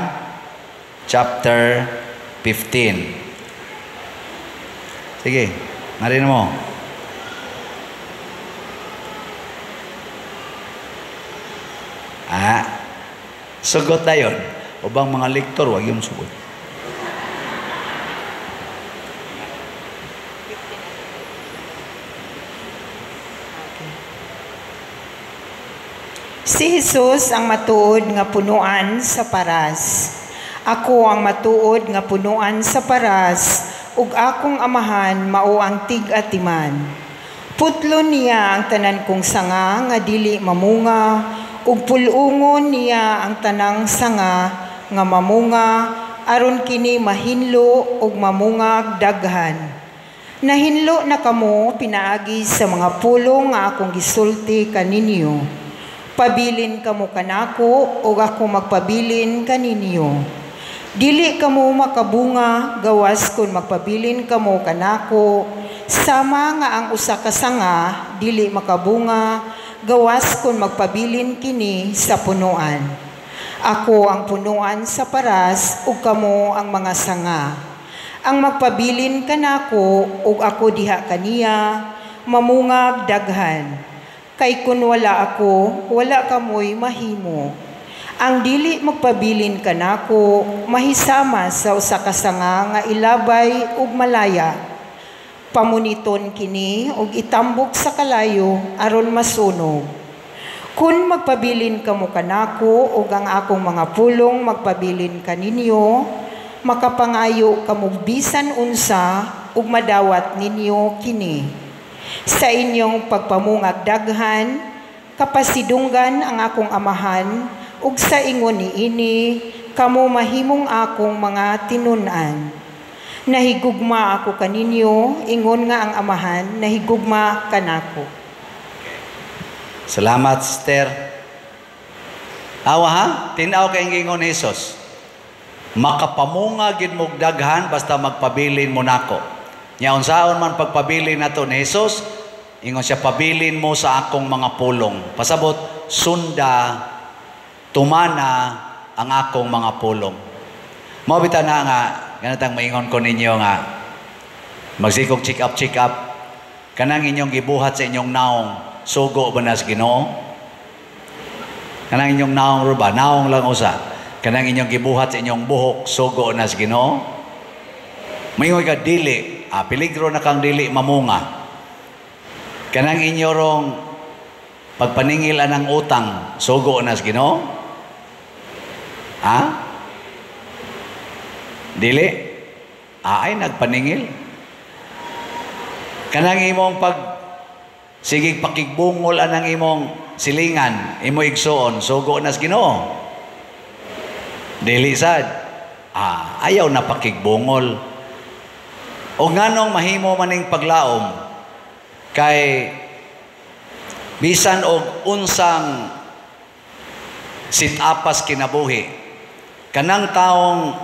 chapter 15. Sige, marin mo. Ah, sugot na yun. Ubang mga lektor, wag yung sugot. Si Jesus ang matuod nga punuan sa paras. Ako ang matuod nga punuan sa paras, ug akong amahan mao ang tig-atiman. Putlon niya ang tanan kong sanga nga dili mamunga, ug pul-ungon niya ang tanang sanga nga mamunga, aron kini mahinlo ug mamungag daghan. Nahinlo na kamo pinaagi sa mga pulong nga akong gisulti kaninyo. Pabilin kamo kanako ug ako magpabilin kaninyo. Dili kamo makabunga gawas kun magpabilin kamo kanako, sama nga ang usa ka sanga dili makabunga gawas kun magpabilin kini sa punuan. Ako ang punuan sa paras ug kamo ang mga sanga. Ang magpabilin kanako ug ako diha kaniya mamungag daghan. Kay kun wala ako, wala kamoy mahimo. Ang dili magpabilin kanako mahisama sa usa ka sanga nga ilabay ug malaya. Pamuniton kini ug itambok sa kalayo aron masunog. Kun magpabilin kamo kanako ug ang akong mga pulong magpabilin kaninyo, makapangayo kamo bisan unsa ug madawat ninyo kini. Sa inyong pagpamungag daghan, kapasidunggan ang akong amahan, ug sa ingon niini kamo mahimong akong mga tinun-an. Nahigugma ako kaninyo, ingon nga ang amahan nahigugma kanako. Salamat, sister. Awa ha? Tinaw kay ingon ni Jesus. Makapamunga gid mo daghan basta magpabilin mo nako. Nya unsaon man pagpabilin nato ni Jesus, ingon siya, pabilin mo sa akong mga pulong. Pasabot, sunda, tumana ang akong mga pulong. Mao bitaw na nga ganitang maingon ko ninyo nga magsikog check up, check up kanang inyong gibuhat sa inyong naong, sugo ba na sa Ginoo? Kanang inyong naong ruba, naong lang usa. Kanang inyong gibuhat sa inyong buhok, sugo na sa Ginoo? Maingon ka dili. Ah, peligro na kang dili mamunga. Kanang inyo rong pagpaningil anang utang, sugo na sa Ginoo? Ha? Dili? Ah, ay nagpaningil. Kanang imong pag sigig pakigbungol anang imong silingan, imo igsuon, sugo na sa Ginoo? Dili sad. Ah, ayaw na pakigbungol. O nganong mahimo maning paglaom kay bisan og unsang sit-apas kinabuhi, kanang taong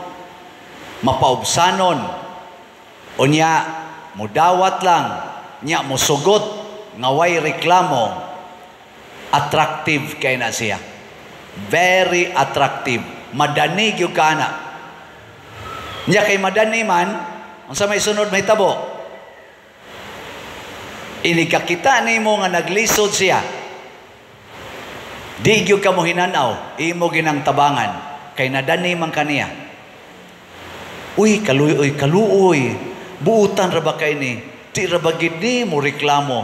mapaubsanon, unya mudawat lang, nya musugot nga way reklamo, attractive kay na siya. Very attractive. Madani gyud ka na. Nya kay madani man, unsa may sunod mahitabo? Inikakita nimo nga naglisod siya, di gyud ka mo hinanaw, imo ginang tabangan kay nadani man kaniya. Uy, kaluoy, kaluoy, buutan ra ba kay ni? Di ra ba gid ni mo reklamo?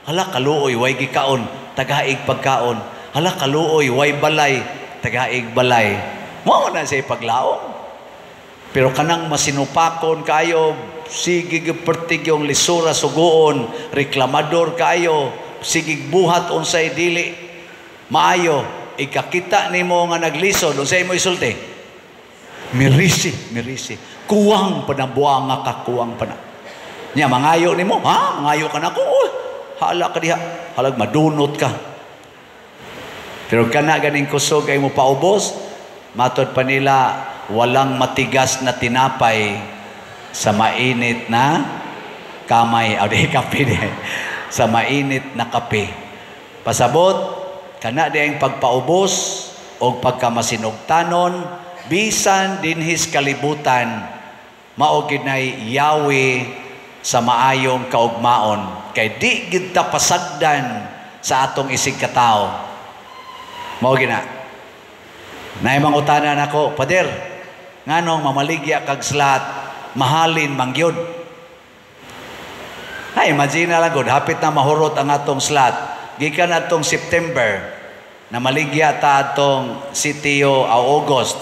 Hala kaluoy, way gikaon, tagaig pagkaon. Hala kaluoy, way balay, tagaig balay. Mao na siya paglaom. Pero kanang masinupakon kayo, sige pertig yung lisura sugoon, reklamador kayo, sige buhat unsay dili maayo. Ikakita nimo nga naglisod, unsa imo isulti? Mirisi, mirisi. Kuwang pa na buanga ka, kuwang pa na. Nya mangayo nimo, ha? Mangayo ka nako. Uy, hala ka diha. Halag madunot ka. Pero kana ganing kusog ay mo paubos, matod pa nila, walang matigas na tinapay sa mainit na kamay. O di kape di. Sa mainit na kape. Pasabot, kana di ang pagpaubos o pagkamasinugtanon, bisan dinhis kalibutan, mao gid nay yawi sa maayong kaugmaon. Kay di gid ta pasagdan sa atong isig katawo. Mao gid na. Naay mangutana nako, "Pader, nganong mamaligya kag slot, mahalin man gyud?" Ay, imagine na lang gud, hapit na mahurot ang atong slot. Gikan atong September, na maligya ta atong CTO o August.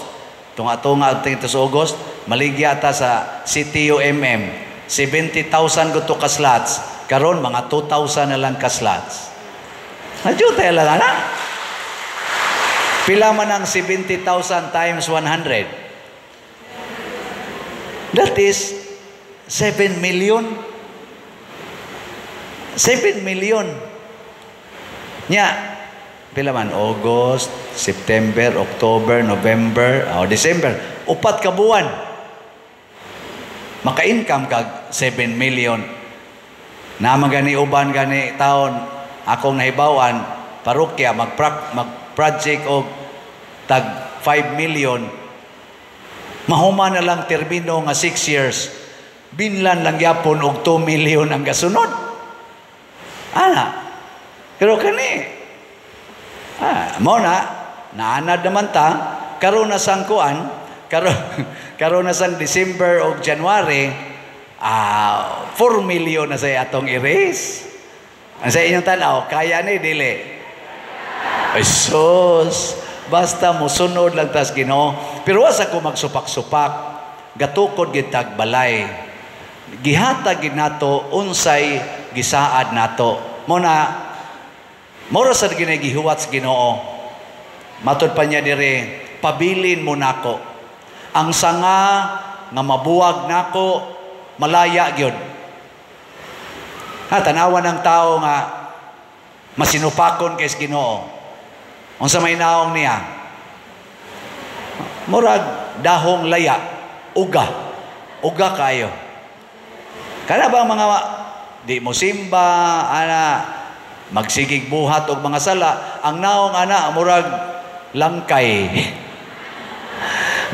Tung ato nga ating ito sa August, maligya ta sa CTO MM. 70,000 gud to ka slots. Karon mga 2,000 na lang ka slots. Adyo tayo lang, ana. Pila man ang 70,000 times 100? That is 7 million. 7 million. Nya, pila man? August, September, October, November, oh, December. 4 ka buwan. Maka-income kag 7 million. Naman gani uban gani taon akong nahibawan, parokya mag-project og tag 5 million, mahuman na lang termino nga 6 years, binlan lang gyapon og 2 million ang gasunod, ana. Pero kani mo na naanad naman ta. Karon na sang kuan, karon karon na sang December og January, 4 million na say atong i-raise. Ang sa inyong tanaw, kaya ni dili? Ay sus, basta mosunod lang tas Ginoo. Pero wa sa ko magsupak-supak, gatukod gid tag balay. Gihatag gid nato unsay gisaad nato. Mo na mura sa ginay gihuwat sa Ginoo. Matod pa niya dire, "Pabilin mo nako. Ang sanga nga mabuwag nako, malaya gyud." Ha, tanawan ng tao nga masinupakon kay Ginoo. Unsa may naong niya? Murag dahong laya, uga. Uga kayo. Kana ba ang mga di mo simba, ana, magsigig buhat og mga sala, ang naong ana murag langkay.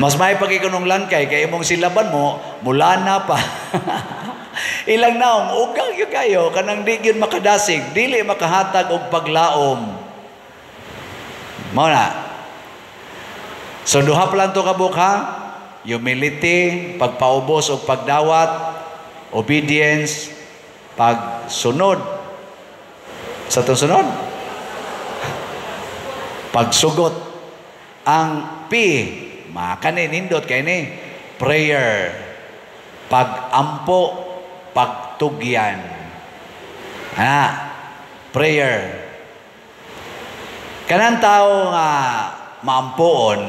Mas may pagkikunong langkay kay imong silaban mo, mula na pa. Ilang naong uga gyud kayo, kanang di gyud makadasig, dili makahatag og paglaom. Mao na. So duha pa lang to ka ha? Humility, pagpaubos og pagdawat, obedience, pagsunod. Sa itong sunod? Pagsugot. Ang P, makani nindot kay ni prayer. Pagampo, pagtugyan. Ana, prayer. Kanang tao nga maampoon,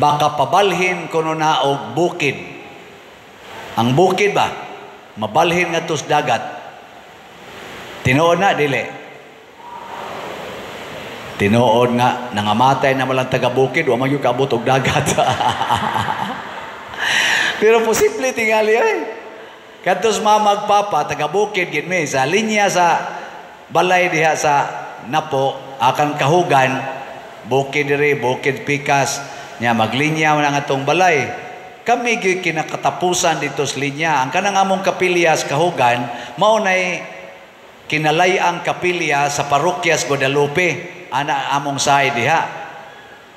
baka pabalhin kuno na og bukid. Ang bukid ba? Mabalhin nga sa dagat. Tinuod na, dili? Tinuod nga, nangamatay na malang taga-bukid, wa man gyud kaabot og dagat. Pero posible tingali ay. Kadtos mama ug papa, taga-bukid gid mi sa linya sa balay diha sa Napo, akan kahugan, bukid diri, bukid pikas, nya maglinya man ang atong balay. Kami gyud kinakatapusan dito sa linya. Ang kanang among kapilya sa kahugan, mao nay kinalay-ang kapilya sa parokya sa Guadalupe. Ana among sahay diha.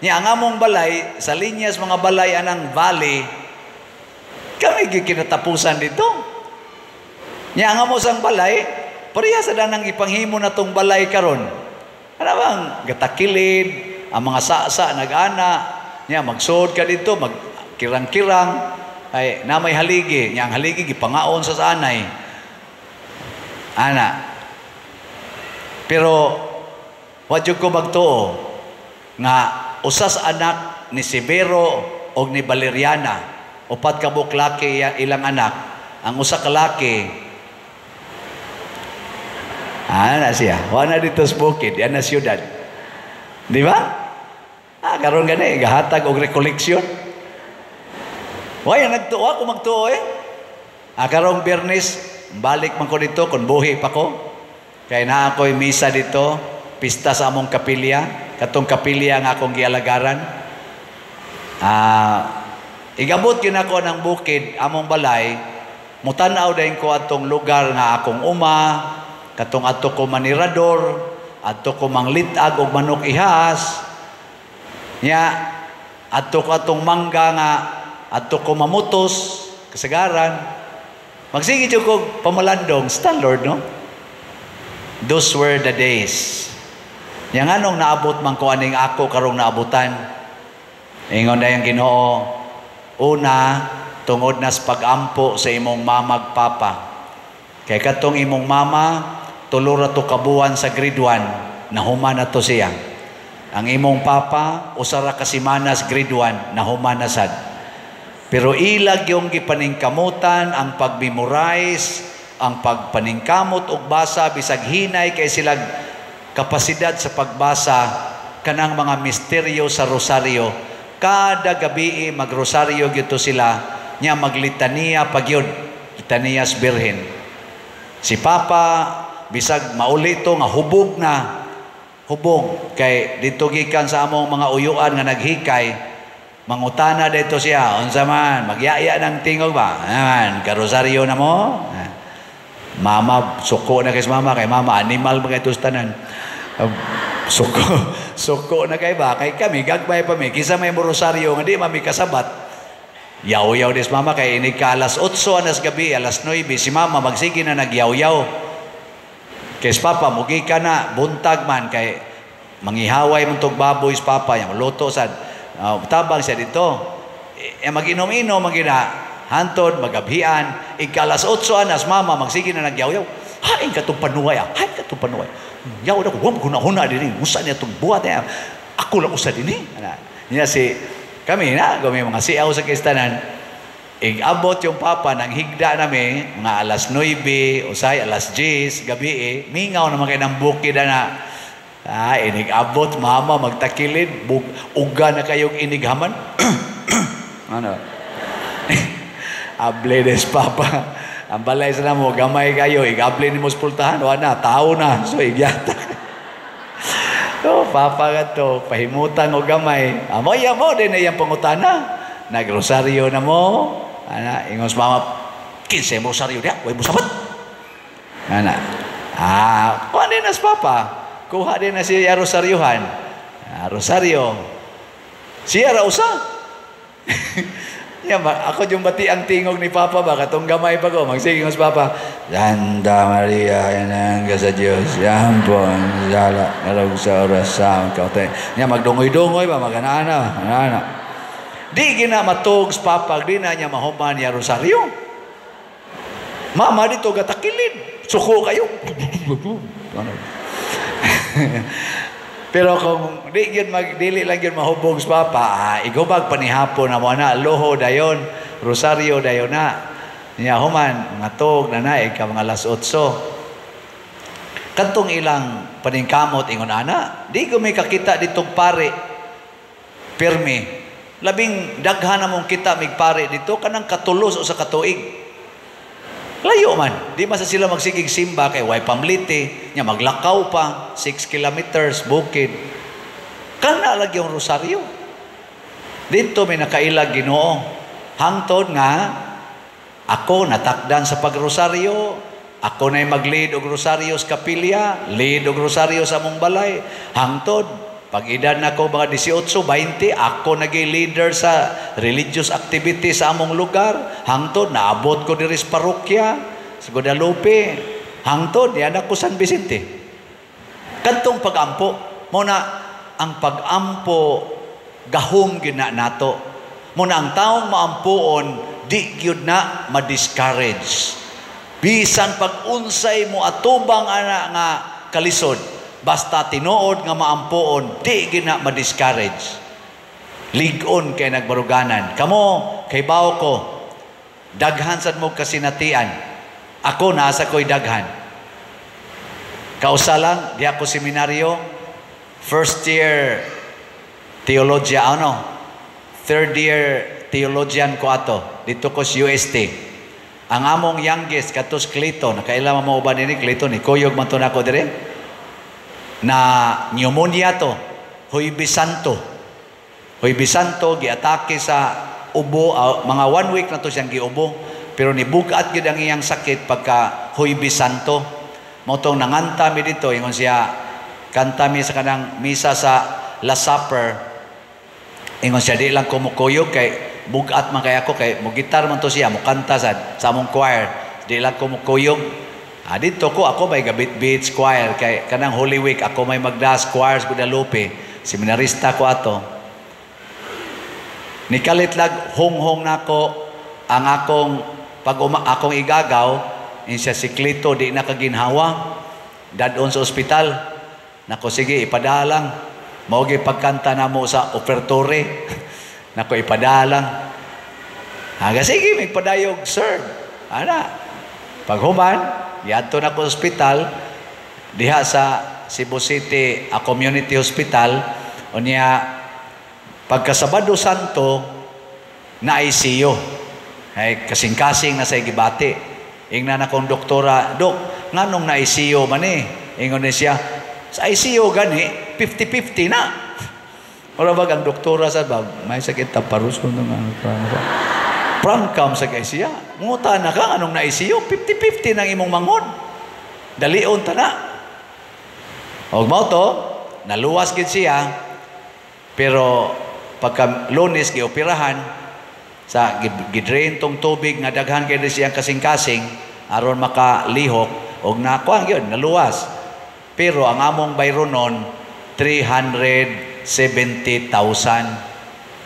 Nya ang among balay sa linyas mga balay anang valley, kami gyud kinatapusan dito. Nya ang amo sang balay, pareha sa danang ipanghimo na tong balay karon. Ana bang gatakilid, ang mga sasa nag-ana, nya magsuod ka dito, magkirang-kirang, ay na may haligi, nya ang haligi gipangaon sa sanay. Ana. Pero Wa jud ko magtuo nga usas anak ni Severo og ni Valeriana, upat ka buok laki ilang anak, ang usa ka laki na siya. Wa na dito sa bukid, yan na siyudad. Di ba? Karon gani gahatag og recollection. Wa yan nagtuo ako magtuo eh. Karong Biyernes, balik man ko dito kung buhi pa ko. Kay naa ako'y misa dito, pista sa among kapilya, katong kapilya nga akong gialagaran. Igabot gyud ako ng bukid among balay, mutan-aw dayon ko atong lugar nga akong uma, katong adto ko manirador, adto ko manglit-ag og manok ihas. Nya adto ko atong mangga nga adto ko mamutos kasagaran. Magsige jud ko pamalandong, stand Lord, no? Those were the days. Nya nganong naabot man ko aning ako karong naabutan? Ingon na yung Ginoo, una, tungod nas pag-ampo sa imong mamag papa. Kay katong imong mama, tulo ra to kabuan sa grade 1, nahuman na to siya. Ang imong papa, usa ra ka semanas grade 1, nahuman na sad. Pero ilag yung gipaningkamutan, ang pag-memorize, ang pagpaningkamot og basa, bisag hinay kay silag kapasidad sa pagbasa, kanang mga misteryo sa rosaryo. Kada gabi magrosaryo gyud sila, nya maglitaniya pagyud, litaniyas Birhen. Si Papa bisag maulito nga hubog na, hubog kay dito gikan sa among mga uyuan nga naghikay, mangutana dito siya, unsa man, magyaya ng tingog ba? Aman, karosaryo na mo? Mama, suko na kay mama, kay mama, animal mga ito tanan. Suko, suko na kay ba? Kay kami, gagmay pa mi, kisa may rosaryo, nga di mami kasabat. Yaw-yaw des mama, kay inig ka alas 8 anas gabi, alas 9, si mama magsige na nagyaw-yaw. Kay papa, mugi ka na, buntag man, kay mangihaway mong tog baboy sa papa, yung luto sad. Tabang siya dito. E, mag-inom-inom, magina, hantod, magabhian, ika alas 8 anas, mama, magsige na nagyaw-yaw. Hain ka itong panuway, ah. Hain ka itong panuway. Yaw na ko, huwag huna-huna din eh. Usa niya itong buhat niya. Ako lang usa din eh. Niya si, kami na, kami mga siyaw sa kistanan, igabot yung papa, nang higda nami, mga alas 9, usay alas 10, gabi eh, mingaw naman kayo ng bukid na, inigabot, mama, magtakilid, uga na kayong inighaman. Ano? Able des papa. Ang balay sa namo, gamay kayo, igable ni mo sa pultahan, wala na, tao na, so igyata. So, papa ka to, pahimutan o gamay. Amoy mo, din na iyang pangutana. Nagrosaryo na mo. Ana, ingos mama, kinsa mo rosaryo diya, way mo sabat. Ana, kuha din na sa papa. Kuha din na siya rosaryohan. Rosaryo. Siya ra usa. Ya, ako yung bati ang tingog ni Papa ba, katong gamay pa ko, magsige sa Papa, Santa Maria, inahan ka sa Diyos, yan po, ang sala, karog sa oras sa kautay. Nya, magdungoy-dungoy ba, magana-ana, ana. Di gina matug sa Papa, di na niya mahuman niya rosaryo. Mama dito, gatakilid, suko kayo. Pero kung di yun mag dili lang yun mahubog sa papa, igubag panihapon na mo na loho dayon, rosaryo dayon na. Niya human ngatog na na ika mga alas 8. Kadtong ilang paningkamot ingon ana, di ko may kakita ditong pare. Pirmi. Labing daghan na mong kita migpare dito kanang katulos o sa katuig. Layo man. Di man sa sila magsigig simba kay way pamliti, nya maglakaw pa 6 kilometers bukid. Kana lagi yung rosaryo. Dito may nakailag Ginoo. Hangtod nga ako natakdan sa pagrosaryo, ako na'y mag-lead og rosaryo sa kapilya, lead og rosaryo sa among balay. Hangtod pag edad na ko mga 18, 20, ako naging leader sa religious activity sa among lugar. Hangtod, naabot ko diri sa parokya, sa Guadalupe. Hangtod, yan ako San Vicente. Kadtong pag-ampo, muna ang pag-ampo, gahom gyud na nato. Muna ang taong maampuon, di gyud na ma-discourage. Bisan pag-unsay mo atubang ana nga kalisod, Basta tinuod nga maampuon, di gina ma-discourage. Lig-on kay nagbaruganan. Kamo, kay bao ko, daghan sad mo kasinatian. Ako, nasa ko'y daghan. Kausa lang, di ako seminaryo, first year theologia, ano, third year theologian ko ato, dito ko sa UST. Ang among youngest, katos Clayton, nakaila mo uban ni Clayton, ni kuyog man to nako dire, na pneumonia to, Huwebes Santo. Huwebes Santo, giatake sa ubo, mga one week na to siyang giubo, pero nibugat gyud ang iyang sakit pagka Huwebes Santo. Mao tong nanganta mi dito, ingon siya, kanta mi sa kanang misa sa Last Supper, ingon siya, "Di lang ko mukuyog kay bugat man kay ako," kay mo gitar man to siya, mo kanta sa among choir. "Di lang ko mukuyog." Ah, dito ko, ako may gabit-bit choir kay kanang Holy Week ako may magdas choirs Guadalupe. Seminarista ko ato. Nikalit lag honghong nako ang akong pag akong igagaw, insiya si Clito di na kaginhawa dadon sa ospital. Nako, sige, ipadalang. Mao gyud pagkanta namo sa offertory. Nako, ipadalang. Haga sige, may padayog serve. Ana. Paghuman, yadto na ko sa ospital diha sa Cebu City a Community Hospital. Unya pagka Sabado Santo na ICU. Ay kasing-kasing na sa gibati. Ingnan akong doktora, "Dok, nganong na ICU man eh?" Ingon ni siya, "Sa ICU gani, 50-50 na." Wala ba ang doktora sa ba, may sakit ta paruso nga ano. Prangkam sa kay siya. Nguta na ka, anong na ICU? 50-50 nang imong manghod. Dalion ta na. Og mao to, naluwas gid siya, pero pagka Lunes gioperahan, sa gidrain tong tubig nga daghan kay siyang kasing-kasing aron makalihok og nakuha gyud, naluwas. Pero ang among bayronon 370,000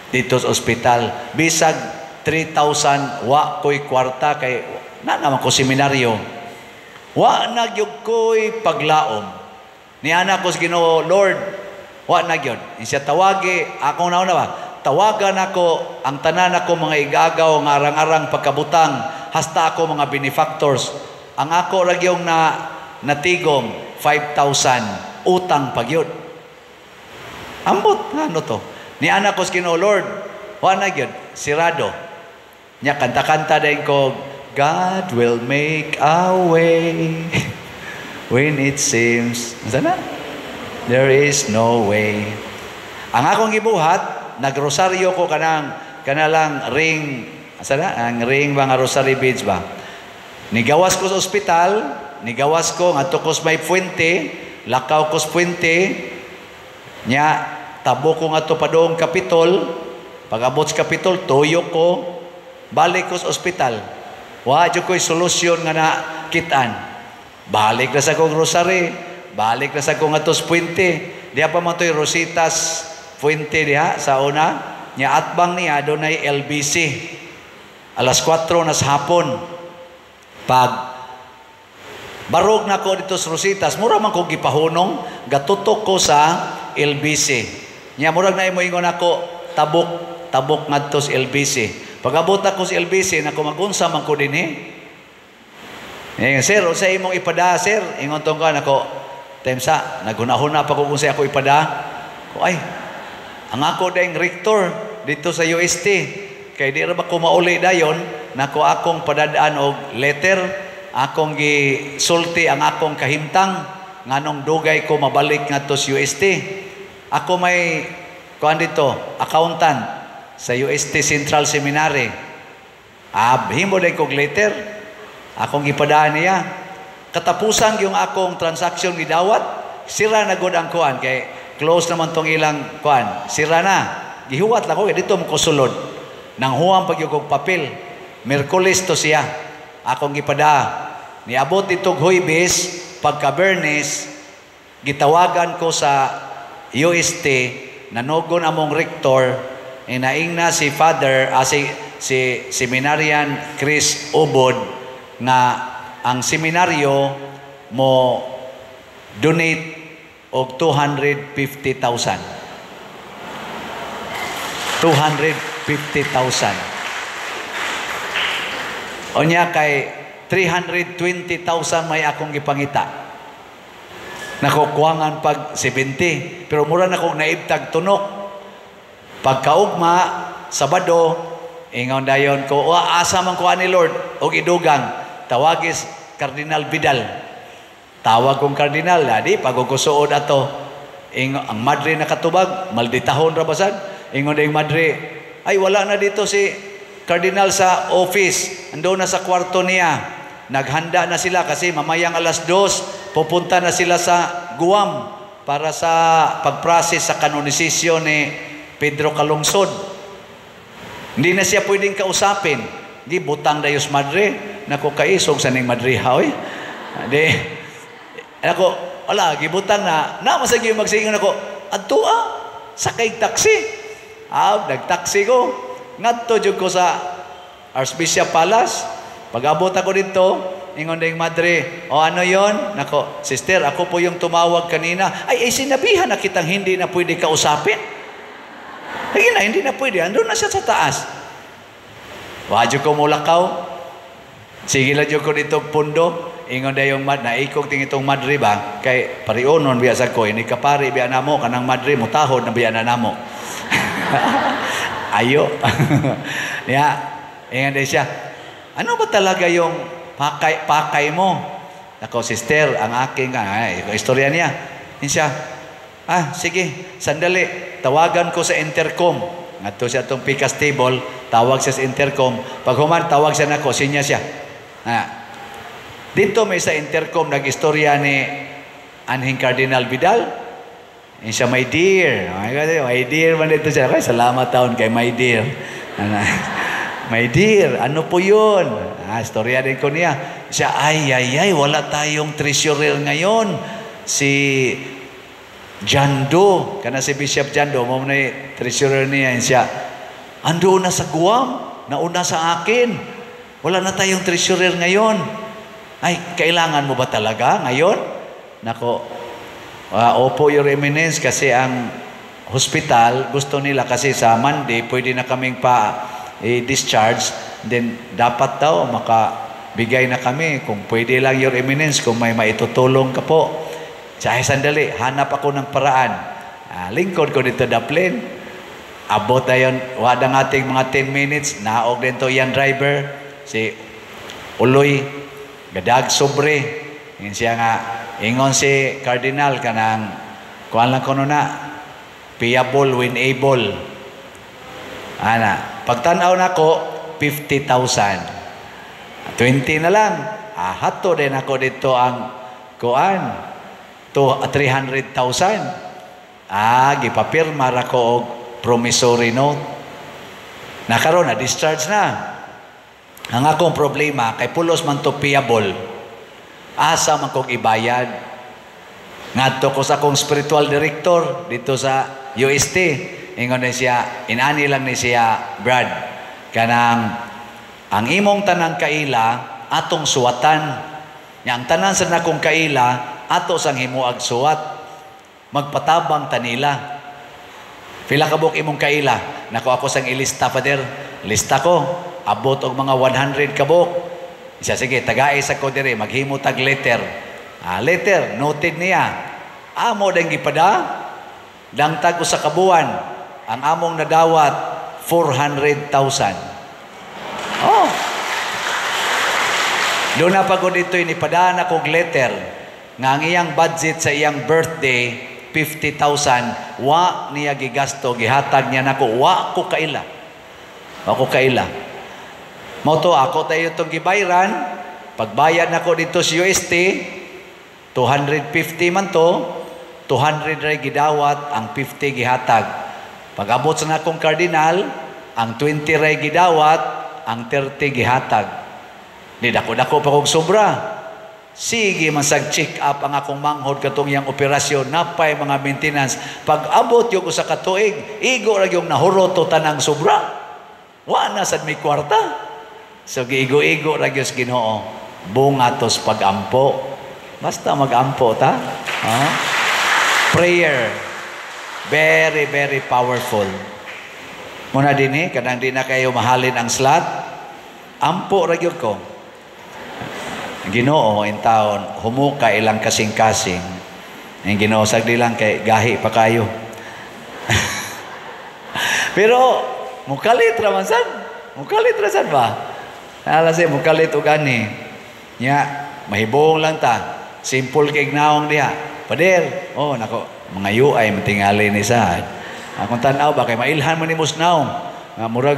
dito sa ospital. Bisag 3,000, wa ko'y kwarta kay na naman ko seminaryo. Wa na gyud ko'y paglaom. Niana ko sa Ginoo, "Lord, wa na gyud." Siya tawagi, akong nauna ba? Tawagan ako ang tanan ako mga igagaw nga arang-arang pagkabutang hasta ako mga benefactors. Ang ako ra gyung na natigom 5,000 utang pagyud. Ambot ano to. Niana ko sa Ginoo, "Lord, wa na gyud, sirado." Nya kanta-kanta din ko, "God will make a way when it seems." Unsa na? "There is no way." Ang akong gibuhat, nagrosaryo ko kanang kanalang ring, asa na? Ang ring ba nga rosary beads ba? Nigawas ko sa ospital, nigawas ko ngadto ko sa may puente, lakaw ko sa puente, nya tabo ko ngadto padung Kapitol, pag-abot sa Kapitol, tuyo ko, balik ko sa ospital. Wa jud ko'y solusyon nga na kitaan. Balik na sa kong rosary, balik na sa kong ngadto sa puente. Diha pa man to'y Rositas Puente diha sa una. Nya atbang niya dunay LBC. Alas 4 na sa hapon. Pag barog na ko dito sa Rositas, mura man ko gipahunong, gatutok ko sa LBC. Nya murag na imo ingon ako, tabok, tabok ngadto sa LBC. Pag abot ako sa LBC, nako, magunsa man ko dinhi. Eh, "Sir, unsa imong ipada, sir?" Ingon tong ka nako, time sa naghuna-huna pa ko kung sa ako ipada. Ko ay, ang ako dayong rector dito sa UST. Kay di ra ba ko mauli dayon, nako akong padadaan og letter, akong gisulti ang akong kahimtang nganong dugay ko mabalik ngadto sa UST. Ako may kuan dito, accountant sa UST Central Seminary. Ah, himo day kog letter. Akong gipadaan niya. Katapusan yung akong transaction gidawat, sira na gud ang kuan kay close naman tong ilang kuan. Sira na. Gihuwat lang ko kay dito mo ko sulod. Nang huwam pag kog papel. Miyerkules to siya. Akong gipada. Niabot itong Huwebes, pagka Biyernes, gitawagan ko sa UST, nanogon among rector, inaing na si Father, si seminarian Chris Ubod, nga ang seminaryo mo donate og 250,000. 250,000. Unya kay 320,000 may akong gipangita. Nako, kuwangan pag 70. Pero mura na kong naibtag tunok. Pagkaugma, Sabado, ingon dayon ko, "Wa, asa man ko ani, Lord, og idugang, tawagis Cardinal Vidal." Tawag kong Cardinal, adi pag ko suod ato, ingon, ang madre nakatubag, malditahon ra basad. Ingon dayong madre, "Ay, wala na dito si Cardinal sa office, ando na sa kwarto niya. Naghanda na sila kasi mamayang alas 2, pupunta na sila sa Guam para sa pag-process sa kanonisasyon ni Pedro Calungsod. Hindi na siya pwedeng kausapin." Di butang dayos madre. Nako, kaisog sa ning madre ha, oy. Di, ako, wala, gibutang na. Na, masagi magsingon ako. Adto ah, sakay taxi. Ah, nagtaxi ko. Ngadto jud ko sa Archbishop Palace. Pag-abot ako dito, ingon ding madre, "O, ano yon?" "Nako, sister, ako po yung tumawag kanina." Ay, ay, sinabihan na kitang hindi na pwede kausapin. Sige na, hindi na pwede. Andun na siya sa taas. Wadyo ko mulakaw. Sige lang ko dito pundo. Ingon na yung mad, naikog ting itong madre ba? Kay parionon biya sa ko, ini kapari biya namo, kanang madre, mutahod na biya na namo. Ayo. Ya, ingon din siya, "Ano ba talaga yung pakay mo?" "Nako, sister, ang aking, ay, istorya niya." Yun siya, "Ah, sige, sandali, tawagan ko sa intercom." Ngadto siya atong picas table, tawag siya sa intercom. Pag human, tawag siya nako, sinya siya. Ah. Dito may sa intercom, nag-istorya ni anhing Cardinal Vidal. Yun siya, "My dear." My dear man dito siya. Okay, salamat taon kay my dear. Ano, "My dear, ano po yun?" Ah, istorya din ko niya. Siya, "Ay, ay, ay, wala tayong treasurer ngayon. Si Jando, kana si Bishop Jando, mo na treasurer niya." Siya, "Ando na sa Guam, nauna sa akin. Wala na tayong treasurer ngayon. Ay, kailangan mo ba talaga ngayon?" "Nako, opo, Your Eminence, kasi ang hospital, gusto nila kasi sa Monday, pwede na kaming pa i-discharge. Then, dapat daw makabigay na kami. Kung pwede lang, Your Eminence, kung may maitutulong ka po." Siya, "Sandali, hanap ako ng paraan." Ah, lingkod ko dito daplin. Abot na yun, wala ating mga 10 minutes, naog din to yan driver, si Uloy, gadag sobre. Ingon siya nga, ingon si Cardinal kanang, kuan lang kuno na, payable when able. Ana, pagtanaw nako, 50,000. 20 na lang. Ah, hato din ako dito ang kuan to 300,000. Ah, gipapirma ra ko og promissory note. Nakaroon na discharge na. Ang akong problema kay pulos man to payable. Asa man kog ibayad? Ngadto ko sa akong spiritual director dito sa UST. Ingon ni siya, inani lang ni siya, "Brad, kanang ang imong tanang kaila atong suwatan." Nya ang tanan sa nakong kaila ato sang himuag suwat. Magpatabang tanila. "Pila ka buok imong kaila?" "Nako, ako sang ilista, Father. Lista ko. Abot og mga 100 ka buok." Siya, "Sige, tagai sa ko diri, maghimo tag letter." Ah, letter, noted niya. Amo dang gipada, dangtag usa ka buwan, ang among nadawat 400,000. Oh. Doon na pagod ito, inipadaan akong letter nga ang iyang budget sa iyang birthday 50,000, wa niya gigasto, gihatag niya nako. Wa ko kaila, wa ko kaila. Mao to ako tayo itong gibayran. Pagbayad nako dito sa UST, 250 man to, 200 ray gidawat, ang 50 gihatag. Pag-abot sa nakong cardinal, ang 20 ray gidawat, ang 30 gihatag. Di dako-dako pa kog sobra. Sige man sag check up ang akong manghod katong iyang operasyon, napay mga maintenance. Pag abot yung usa ka tuig, igo ra yung nahurot to tanang sobra. Wa na sad may kwarta. So giigo-igo ra gyud sa Ginoo. Bunga tos pagampo. Basta magampo ta. Ha? Prayer, very, very powerful. Muna dinhi, kanang di na kayo mahalin ang slot, ampo ra gyud ko. Ginoo, in taon, humuka ilang kasing-kasing. Ang Ginoo, sagdi lang kay gahi pa kayo. Pero, mukalit ra man sad. Mukalit ra sad ba? Nala siya, mukalit og ani. Nya, mahibong lang ta. Simple kay naong diha. Pader, oh, nako, mga UI matingali ni sad. Akong tan-aw ba kay mailhan man ni naong. Nga murag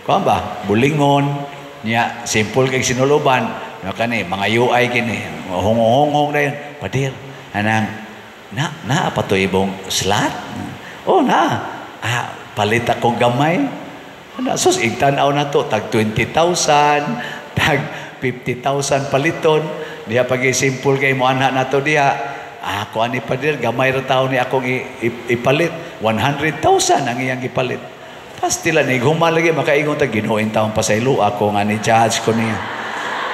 kuan ba? Bulingon niya, simple kay sinuluban. Nga kani mga UI kini, honghong dayon. Pader, anang na na pa to ibong slot. Oh na. Ah, palit ako gamay. Ana sus igtan-aw na to tag 20,000, tag 50,000 paliton. Diha pag simple kay mo anha nato diha. Ah, ako ani pader, gamay ra taon ni akong ipalit. 100,000 ang iyang ipalit. Pastila ni human lagi makaingon ta Ginoo in taon pasaylo ako nga ni judge ko niya.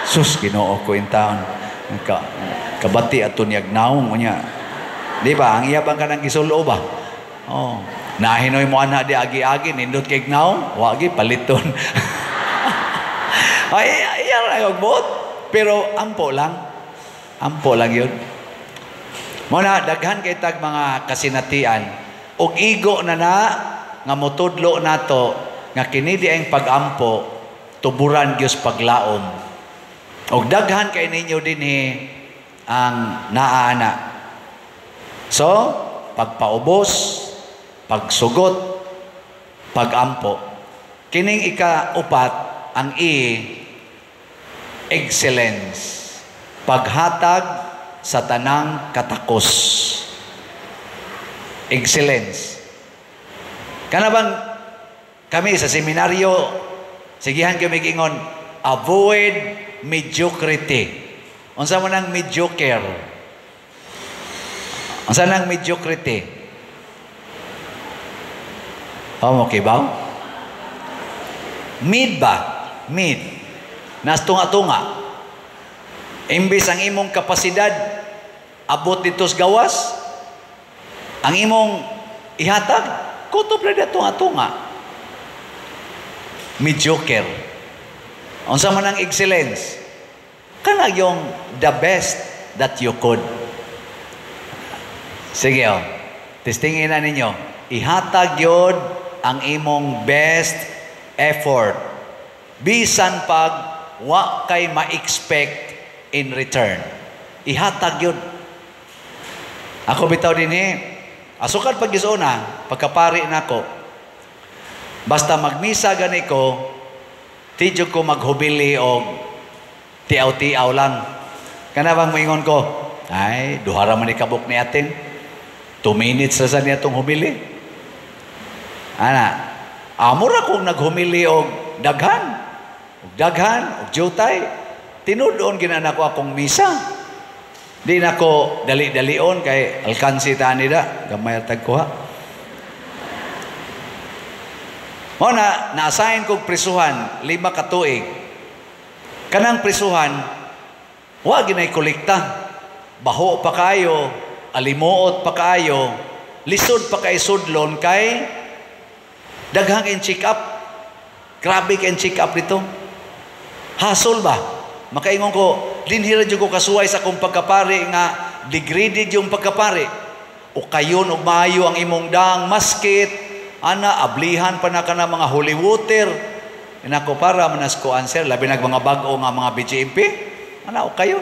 Sus Ginoo ko in taon. Ka, kabati ato niyag naong unya. Di ba? Ang iya bang kanang gisulo ba? Oh. Nahinoy mo ana di agi-agi nindot kay naong, wagi paliton. Ay, iya ra buot. Pero ampo lang. Ampo lang yun. Muna, daghan kay tag mga kasinatian. Og igo na na, nga motudlo nato, nga kini di ang pag-ampo, tuburan Diyos paglaom. Og daghan kay ninyo dinhi ang naana. So, pagpaubos, pagsugot, pagampo. Kining ika-upat, ang E, excellence. Paghatag sa tanang katakos. Excellence. Kana bang kami sa seminaryo, sigihan kami gingon, avoid mediocrity. Unsa man ang mediocre? Unsa nang mediocrity? Oh, okay ba? Mid ba? Mid. Nas tunga-tunga. Imbis ang imong kapasidad abot dito sa gawas, ang imong ihatag kutob ra tunga-tunga. Mediocre. Unsa man ang excellence? Kana yung the best that you could. Sige oh. Testingin na ninyo. Ihatag yun ang imong best effort. Bisan pag wa kay ma-expect in return. Ihatag yun. Ako bitaw din eh. Asukad pag gisuna, pagkapari nako. Basta magmisa gani ko, tidyo ko maghubili og tiaw-tiaw lang. Kana bang moingon ko, ay, duha ra man ni kabuk ni atin. 2 minutes ra sa niya tong humili. Ana, amo ra kong naghumili og daghan. Og daghan, og jutay. Tinud-on gina nako akong misa. Di nako dali-dalion kay alkansi ta nida, gamay tag kuha. Mao na na-assign kog prisuhan 5 ka tuig. Kanang prisuhan wa ginay kolekta. Baho pa kayo, alimuot pa kayo, lisod pa kay sudlon kay daghang in check up. Grabe kay check up dito. Hasol ba? Makaingon ko, dinhi ra jud ko kasuway sa akong pagkapari nga degraded yung pagkapari. O kayon og maayo ang imong dang maskit, ana ablihan pa na kana mga holy water. Inako para manas ko answer labi nag mga bag-o nga mga BGMP. Ana o kayon.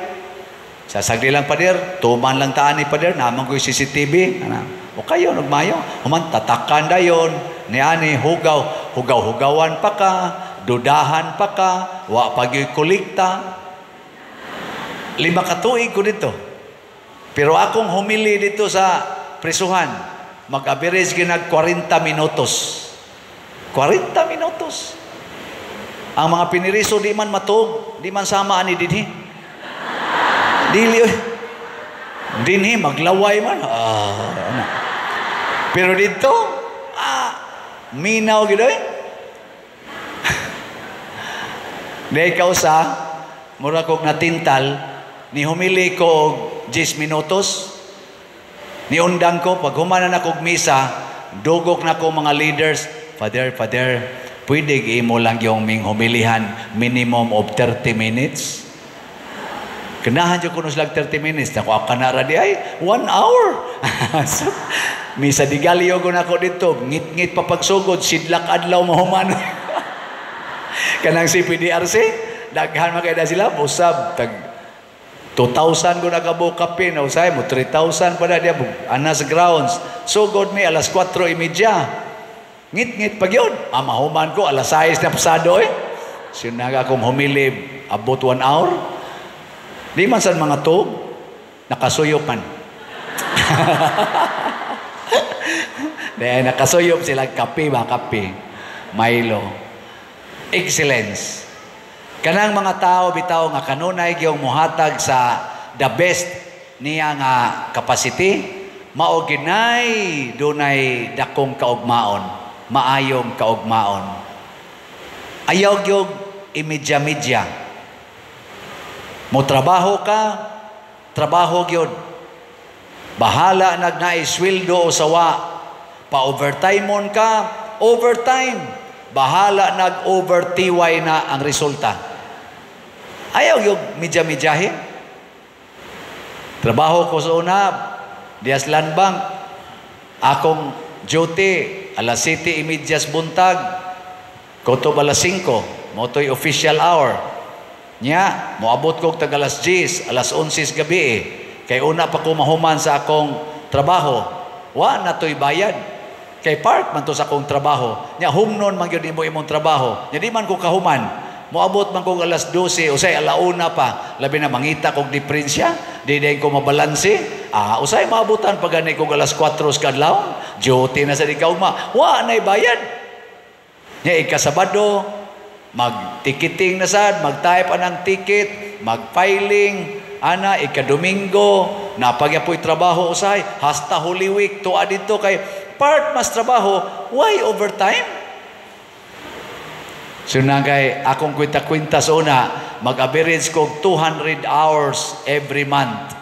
Sasagdi lang pader, tuman lang taan ni pader, naman ko yung CCTV. Ana, o kayon og maayo. Human tatakan dayon, niani hugaw, hugaw-hugawan pa ka, dudahan pa ka, wa pa gyud kolekta. 5 ka tuig ko dito. Pero akong humili dito sa prisuhan, mag-average ginag 40 minutos. 40 minutos. Ang mga piniriso di man matug, di man sama ani dinhi. Dili dinhi maglaway man. Ah, ana. Pero dito, minaw gid oy. Di kausa, mura kog natintal, ni humili ko og 10 minutos. Niundang ko, pag human na kog misa, dugok na ko mga leaders, "Father, Father, pwede imo lang yung ming humilihan minimum of 30 minutes?" Kanahan jud kuno sila 30 minutes. Nako, ka na ra di ay, 1 hour. So, misa de gallo ko nako dito, ngit-ngit pa pagsugod, sidlak adlaw mahuman. Kanang CPDRC, daghan man kay sila, usab tag 2,000 ko nakabuok kapin, usay mo 3,000 pa na diya ana sa grounds. Sugod mi alas 4:30. Ngit-ngit pag yun. Ah, mahuman ko, alas 6 na pasado eh. Sinaga akong humili, abot 1 hour. Di man sa mga tug, nakasuyop man. Dahil nakasuyop sila kape ba, kape. Milo. Excellence. Kanang mga tao bitaw nga kanunay gyud muhatag sa the best niya nga capacity, mao ginay dunay dakong kaugmaon, maayong kaugmaon. Ayaw gyud imedya-medya. Mo trabaho ka, trabaho gyud. Bahala nagnaay sweldo o sawa. Pa-overtime mon ka, overtime. Bahala nag-over TY na ang resulta. Ayaw yung medya-medyahin. Trabaho ko sa una, Dias Land Bank. Akong duty, alas 7:30 buntag, kutob alas 5, motoy official hour. Nya, moabot ko tag alas 10, alas 11 gabi eh. Kay una pa ko mahuman sa akong trabaho, wa na to'y bayad. Kay part man to sa akong trabaho. Nya humnon man gyud nimo imong trabaho. Nya di man ko kahuman. Moabot man kog alas 12, usay alauna pa. Labi na mangita kog diferensya, di din ko mabalanse. Ah, usay maabutan pa gani kog alas 4 sa kadlaw. Duty na sa di kaugma. Wa na'y bayad. Nya ikasabado, mag-ticketing na sad, mag-type anang ticket, mag-filing, ana ika-Domingo, napagyapoy trabaho usay, hasta Holy Week tuwa dito kay part mas trabaho, why overtime? So na kay akong kwenta-kwenta sa una, mag-average kog 200 hours every month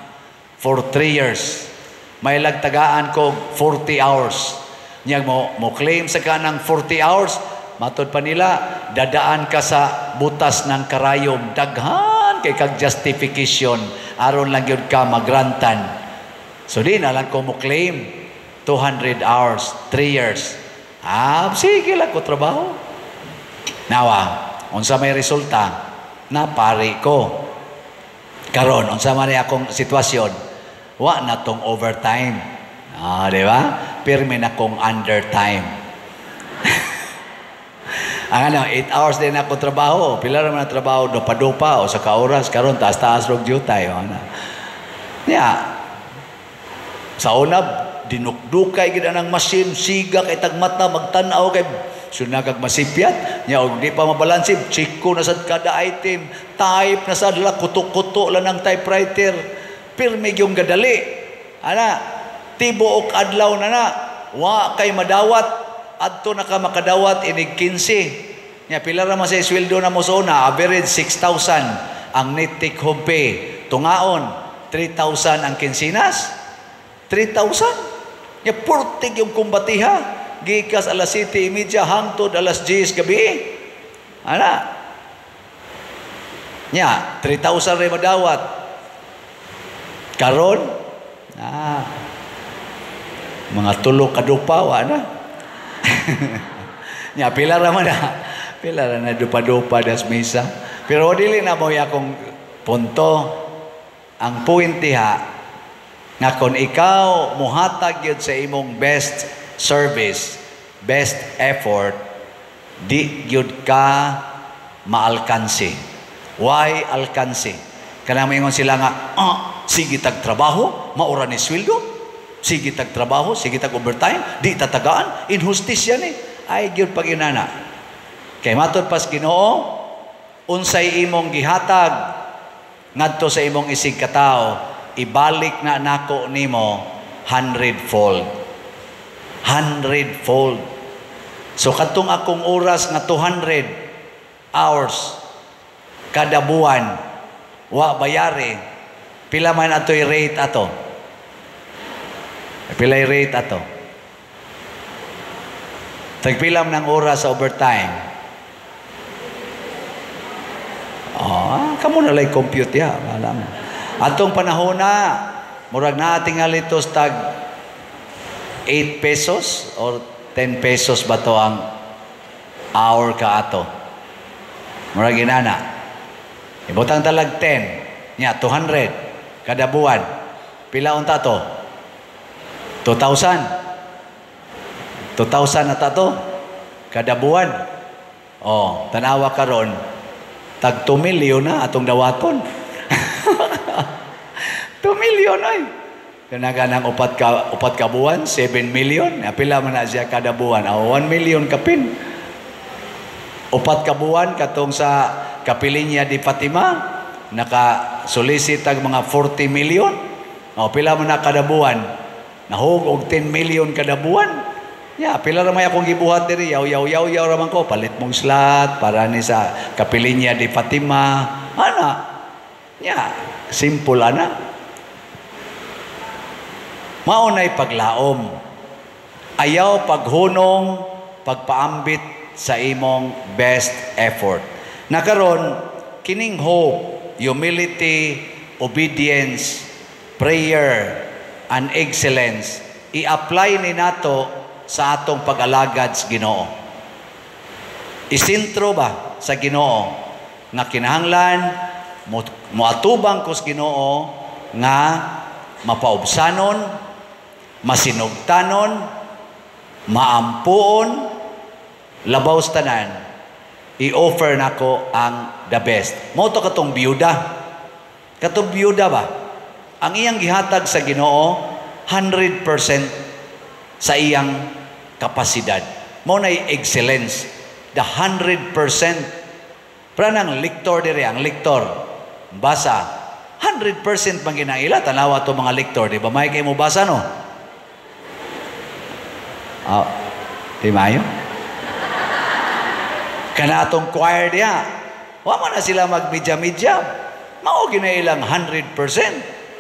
for 3 years. May lagtagaan kog 40 hours. Niyag mo claim sa kanang 40 hours, matod pa nila, dadaan ka sa butas ng karayom. Daghan kay kag justification aron lang gyud ka magrantan. So di na lang ko mo claim 200 hours, 3 years. Ah, sige lang ko trabaho. Nawa, unsa may resulta? Napari ko. Karon, unsa man akong sitwasyon? Wa na tong overtime. Ah, di ba? Pirmi na kong undertime. Ang ano, 8 hours din ako trabaho. Pila naman ang trabaho, dupa-dupa o sa kaoras. Karon taas-taas rog jutay. Ano. Ya. Sa una, dinukdukay gid ang machine, siga kay tagmata, magtan-aw kay sunagag masipyat. Nya og di pa mabalanse, check ko na sad kada item, type na sad la, kuto-kuto lang ang typewriter. Pirmi yung gadali. Ana, tibuok adlaw na na. Wa kay madawat. Adto na ka makadawat inig 15. Nya pila ra man sa sweldo na mo sa una, average 6,000 ang net take home pay. Tungaon 3,000 ang kinsinas. 3,000. Nya purtig yung kumbatiha. Gikas alas 7:30 hangtod alas 10 gabi. Ana. Nya 3,000 ray madawat. Karon, mga tulo ka dupa wa na. Nya pila ra man na. Pila ra na dupa-dupa das misa. Pero dili na mo akong punto. Ang point diha nga kon ikaw muhatag gyud sa imong best service, best effort, di gyud ka maalkansi. Why alkansi? Kanang maingon sila nga, sige tag trabaho, maura ni sweldo, sige tag trabaho, sige tag overtime, di tatagaan, inhustisya ni. Ay gyud pag inana. Kay matod pas Ginoo, unsay imong gihatag ngadto sa imong isig katawo, ibalik na nako nimo hundredfold. Hundredfold. So kadtong akong oras nga 200 hours kada buwan wa bayari, pila man atoy rate ato? Pilay rate ato? Tagpila man ang oras sa overtime? Ah, kamo na lay compute ya, alam. Atong panahon na murag naa tingali to tag 8 pesos or 10 pesos ba to ang hour ka ato? Murag inana. Ibutang talag 10, nya 200 kada buwan. Pila unta to? 2,000. 2,000 na ta to kada buwan. Oh, tanawa karon tag 2 million na atong dawaton. 2 million ay. Kanaga ng upat ka buwan, 7 million. Pila man na siya kada buwan? Oh, 1 million kapin. 4 ka buwan katong sa Kapilinya di Fatima, naka-solicit ang mga 40 million. O, pila man na kada buwan? Nahug og 10 million kada buwan. Ya, pila ra may akong gibuhat diri, yaw yaw yaw yaw ra man ko, palit mong slot para ni sa Kapilinya di Fatima. Ana. Ya, simple ana. Mao nay paglaom. Ayaw paghunong, pagpaambit sa imong best effort. Nakaron kining hope, humility, obedience, prayer, and excellence i-apply ni nato sa atong pag-alagad sa Ginoo. Isintro ba sa Ginoo nga kinahanglan moatubang ko sa Ginoo nga mapaubsanon, masinugtanon, maampuon, labaw sa tanan, i-offer nako ang the best. Mao to katong biyuda. Katong biyuda ba? Ang iyang gihatag sa Ginoo 100% sa iyang kapasidad. Mao nay excellence, the 100%. Pero nang lektor diri, ang lektor, basa, 100% man ginaila, tanawa to mga lektor, di ba? May kayo mo basa, no? Ah, di maayo? Kana atong choir diha, wa man na sila magmidya-midya. Mao gina ilang 100%.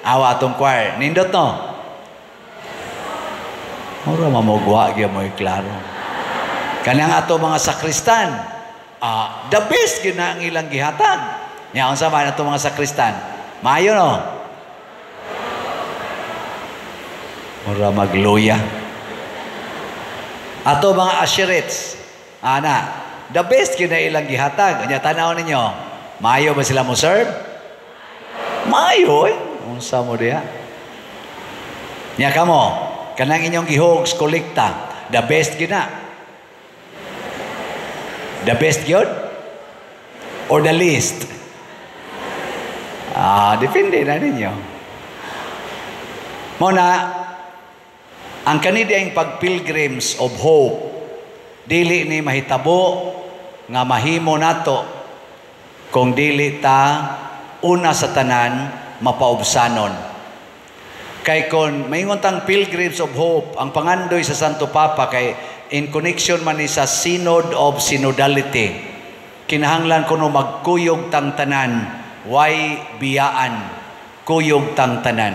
Awa atong choir. Nindot, no? Mura mamugwa gyud mo klaro. Kanang ato mga sakristan, the best gyud na ang ilang gihatag. Nya unsa man ato mga sakristan? Maayo, no? Mura magluya. Ato mga asherets, ana, the best gyud na ilang gihatag. Nya tan-aw ninyo, maayo ba sila mo serve? Maayo eh. Unsa mo diha? Nya kamo, kanang inyong gihogs kolekta, the best gyud na. The best gyud? Or the least? Ah, depende na ninyo. Mo na, ang kanidiyang pag-pilgrims of hope, dili ni mahitabo nga mahimo nato kung dili ta una sa tanan mapaubsanon. Kay kon maingon tang pilgrims of hope, ang pangandoy sa Santo Papa kay in connection man ni sa Synod of Synodality. Kinahanglan kuno magkuyog tang tanan, way biyaan. Kuyog tang tanan,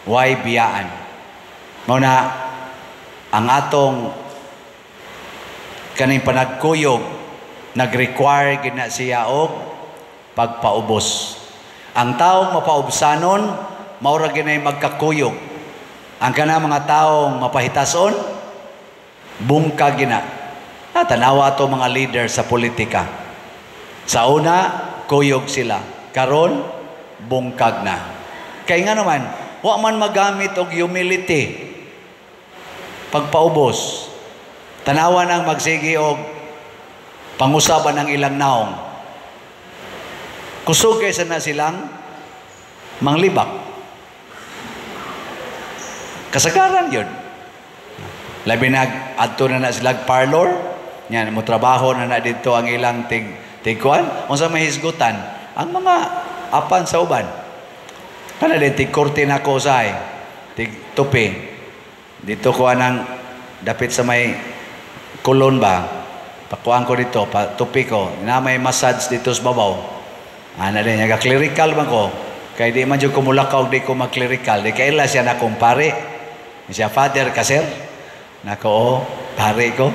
way biyaan. Mao na ang atong kaning panagkuyog nag-require gid na siya og pagpaubos. Ang taong mapaubsanon, mao ra ginay magkakuyog. Ang kana mga taong mapahitason, bungkag gina. Tanawa to mga leader sa politika. Sa una, kuyog sila. Karon, bungkag na. Kay nga naman, wa man magamit og humility. Pagpaubos, tanawa nang magsige og pangusaban ang ilang naong. Kusog kaysa na silang manglibak. Kasagaran yun. Labi nag adto na na sila parlor, yan mo trabaho na na dito ang ilang tigkuan, unsa may hisgutan ang mga apan sa uban. Kana din tig korte na ko usay, tig tupi. Dito ko anang dapit sa may kulon ba, pakuan ko dito, pa, tupi ko, na may massage dito sa babaw. Ana din, naga clerical man ko. Kay di man jud ko mulakaw, di ko mag-clerical. Di kaila siya na kumpare. Siya, "Father ka, sir?" Nako, "Oh, pare ko."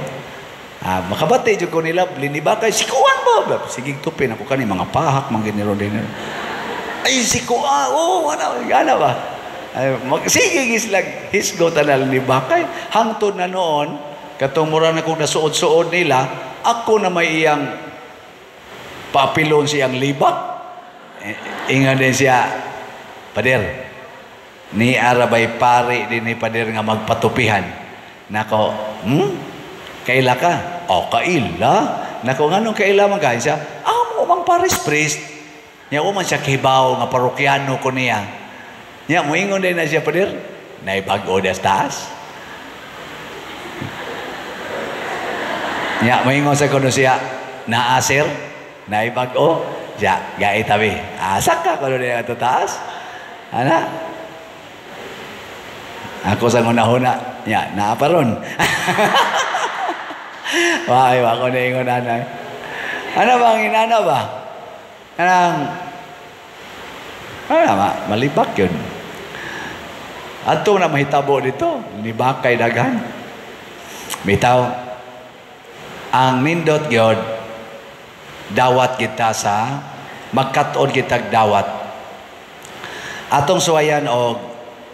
Ah, makabati jud ko nila, linibakay, si Kuan ba? Sige, tupin ako kani mga pahak, mga giniro din. Ay, si Kuan, oh, ano, gana ba? Ay, sige, gislag, hisgo tanal ni Bakay. Hangtod na noon, katong mura na kong nasuod-suod nila, ako na may iyang papilon siyang libak. Ingon din siya, "Pader, ni arabay pare din ni pader nga magpatupihan." Nako, "Kaila ka?" "Oh, kaila." Nako, "Nganong kaila man ka?" Siya, "Ah, mo mang parish priest." Nya man siya kibaw nga parokyano ko niya. Nya moingon din na siya, "Pader, naibag-o das taas." Nya moingon sa kuno siya, "Naa sir, naibag-o." Siya, "Gai tabi. Asa ka kuno niya ato taas?" Ana. Ako sa ngunahuna, nya naa pa ron. Waay, ako na ingon anay. Ano ba ang inana ba? Anang, ano ma, malibak yun. Ato na mahitabo dito, nibakay daghan. Bitaw, ang nindot gyud, dawat kita sa, magkat-on kitag dawat. Atong suwayan og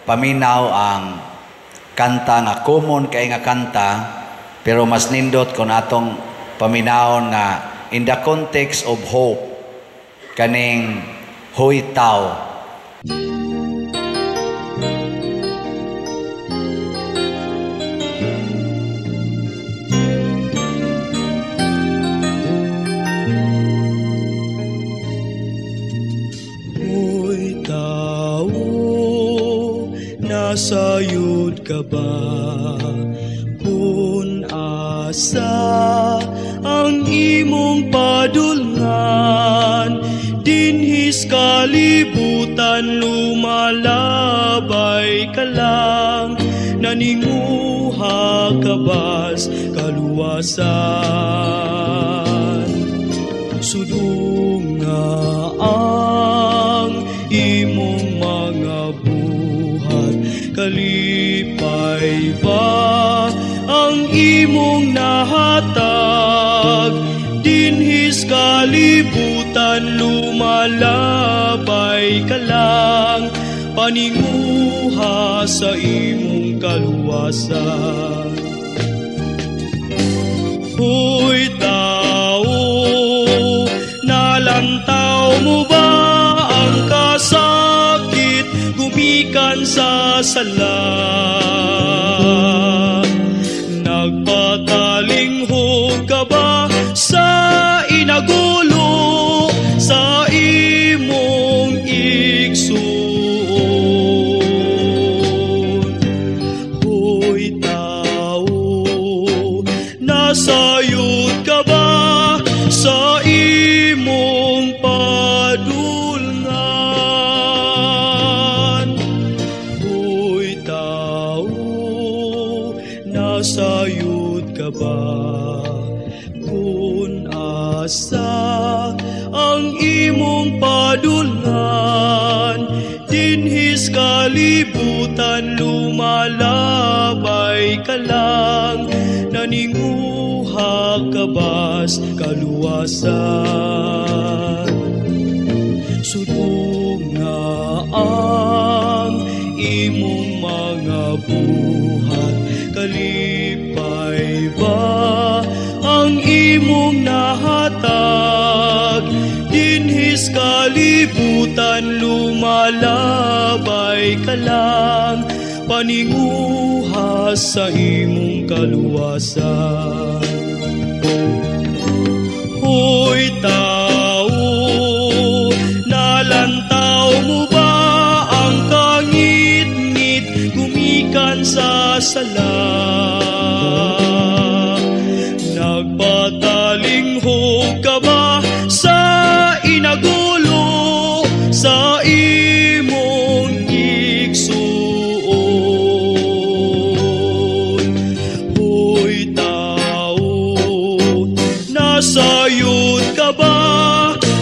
paminaw ang kanta nga common kay nga kanta, pero mas nindot kung atong paminawon nga in the context of hope, kaning Huy Tao. Huy tao, nasayod ka ba? Kung asa ang imong padulngan, dinhis kalibutan lumalabay ka lang, naninguha ka bas kaluwasan. Sudunga ang imong mga buhat, kalipay ba ang imong nahatag? Dinhis kalibutan lumalabay ka lang, paninguha sa imong kaluwasan. Huy tao, nalantaw mo ba ang kasakit gumikan sa sala? Nagpatalinghog ka ba sa inagulo sa imong igsuon? Hoy tao, nasayod ka ba sa imong padulngan? Hoy tao, nasayod ka ba? Kung asa ang imong padulngan, dinhis kalibutan lumalabay ka lang, naninguha ka bas kaluwasan. Sudunga ang imong mga buhat, kalipay ba ang imong nahatag? Dinhis kalibutan lumalabay ka lang, paninguha sa imong kaluwasan. Hoy tao, nalantaw mo ba ang kangitngit gumikan sa sala? Nagpatalinghog ka ba sa inagulo sa imong igsuon? Hoy tao, nasayod ka ba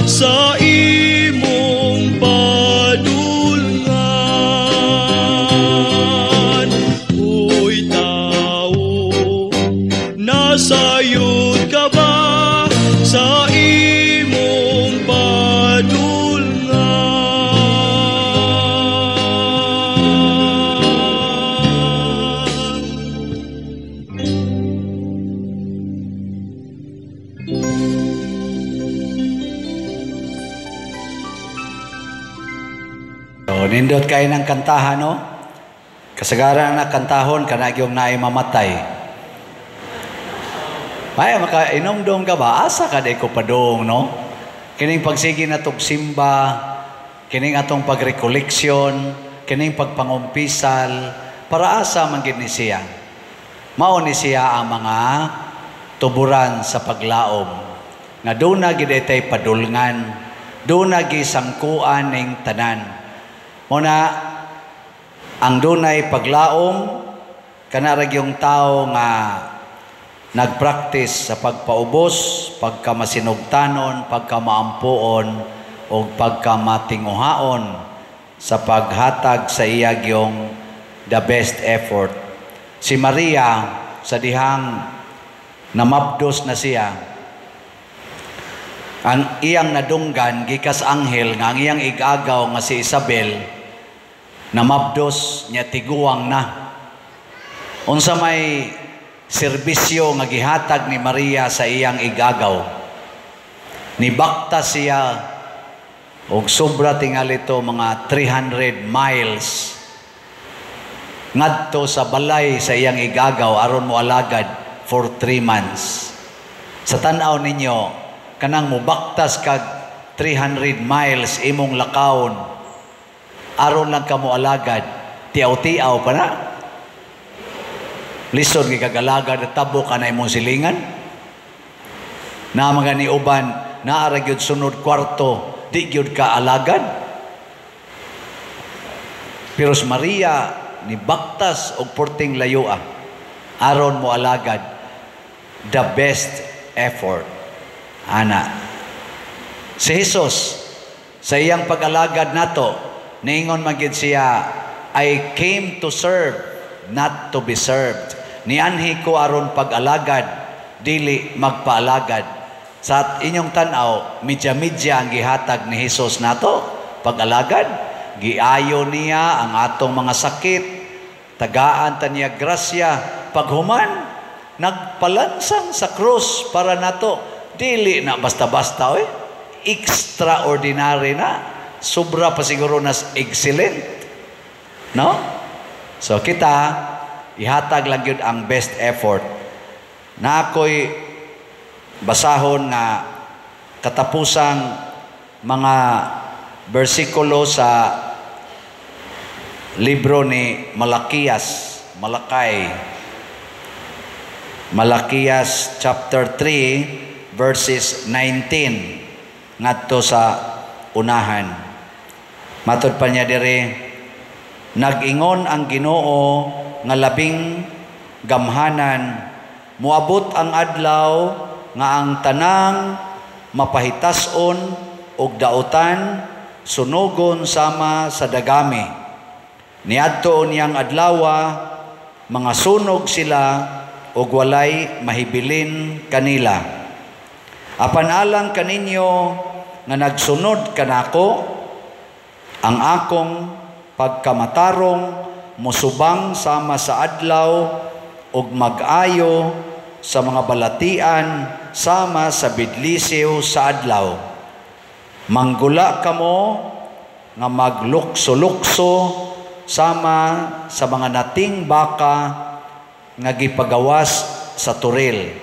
sa imong padulngan? So, nindot kay ng kantahan, no? Kasagaran na kantahon, kana gyung naay mamatay. Ay, maka inumdum ka ba? Asa ka di ko padung, no? Kining pagsige natog simba, kining atong pagrekoleksyon, kining pagpangumpisal, para asa man gid ni siya. Mao ni siya ang mga tuburan sa paglaom. Nga duna gid itay padulngan, duna gi sangkuan ning tanan. Muna ang dunay paglaom kana ra gyung tawo nga nagpractice sa pagpaubos, pagkamasinugtanon, pagkamaampuon o pagkamatinguhaon sa paghatag sa iya gyung the best effort. Si Maria sa dihang namabdos na siya, ang iyang nadunggan gikas anghel nga ang iyang igagaw nga si Isabel namabdos niya, tiguang na. Unsa may serbisyo nga gihatag ni Maria sa iyang igagaw? Nibakta siya og sobra tingali to mga 300 miles ngadto sa balay sa iyang igagaw aron moalagad for 3 months. Sa tan-aw ninyo, kanang mubaktas kag 300 miles imong lakawon aron lang ka moalagad, tiaw-tiaw pa na. Lisod gyud kagalagad, tabo ka na imong silingan. Na mga ni uban, naa ra gyud sunod kwarto, di gyud ka alagad. Pero si Maria ni baktas og porting layoa aron mo alagad, the best effort ana. Si Jesus sa iyang pag-alagad nato, niingon man gyud siya, "I came to serve, not to be served." Nianhi ko aron pag-alagad, dili magpaalagad. Sa inyong tan-aw, medya-medya ang gihatag ni Jesus nato pag-alagad? Giayo niya ang atong mga sakit, tagaan ta niya grasya, paghuman nagpalansang sa krus para nato. Dili na basta-basta, oy. Extraordinary na. Sobra pa siguro nas excellent. No? So kita ihatag lang gyud ang best effort. Na ako'y basahon nga katapusang mga bersikulo sa libro ni Malakias, Malakay. Malakias chapter 3 verses 19 ngadto sa unahan. Matod pa niya diri, nag-ingon ang Ginoo nga labing gamhanan, moabot ang adlaw nga ang tanang mapahitas-on og dautan sunugon sama sa dagami. Niadto niyang adlawa, mga sunog sila ug walay mahibilin kanila. Apan alang kaninyo nga nagsunod kanako, ang akong pagkamatarong musubang sama sa adlaw ug mag-ayo sa mga balatian sama sa bidlisiw sa adlaw. Manggula kamo nga maglukso-lukso sama sa mga nating baka nga gipagawas sa toril.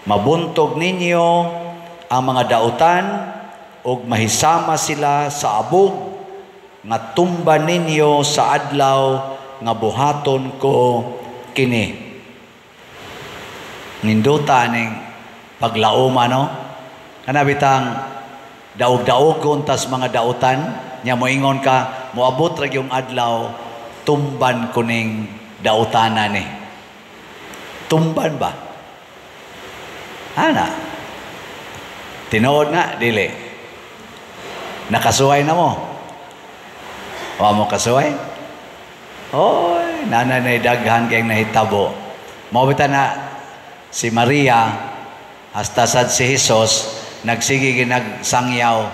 Mabuntog ninyo ang mga dautan ug mahisama sila sa abog nga tumba ninyo sa adlaw nga buhaton ko kini. Ninduta ning paglauma, no? Kana bitang daog-daogon tas mga dautan nya moingon ka, moabot ra gyung adlaw tumban ko ning dautana ni. Tumban ba? Ana. Tinuod na dili. Nakasuway na mo. Wa mo kasuway? Oy, nana daghan kayong nahitabo. Mao bitaw na si Maria hasta sad si Jesus nagsige ginagsangyaw,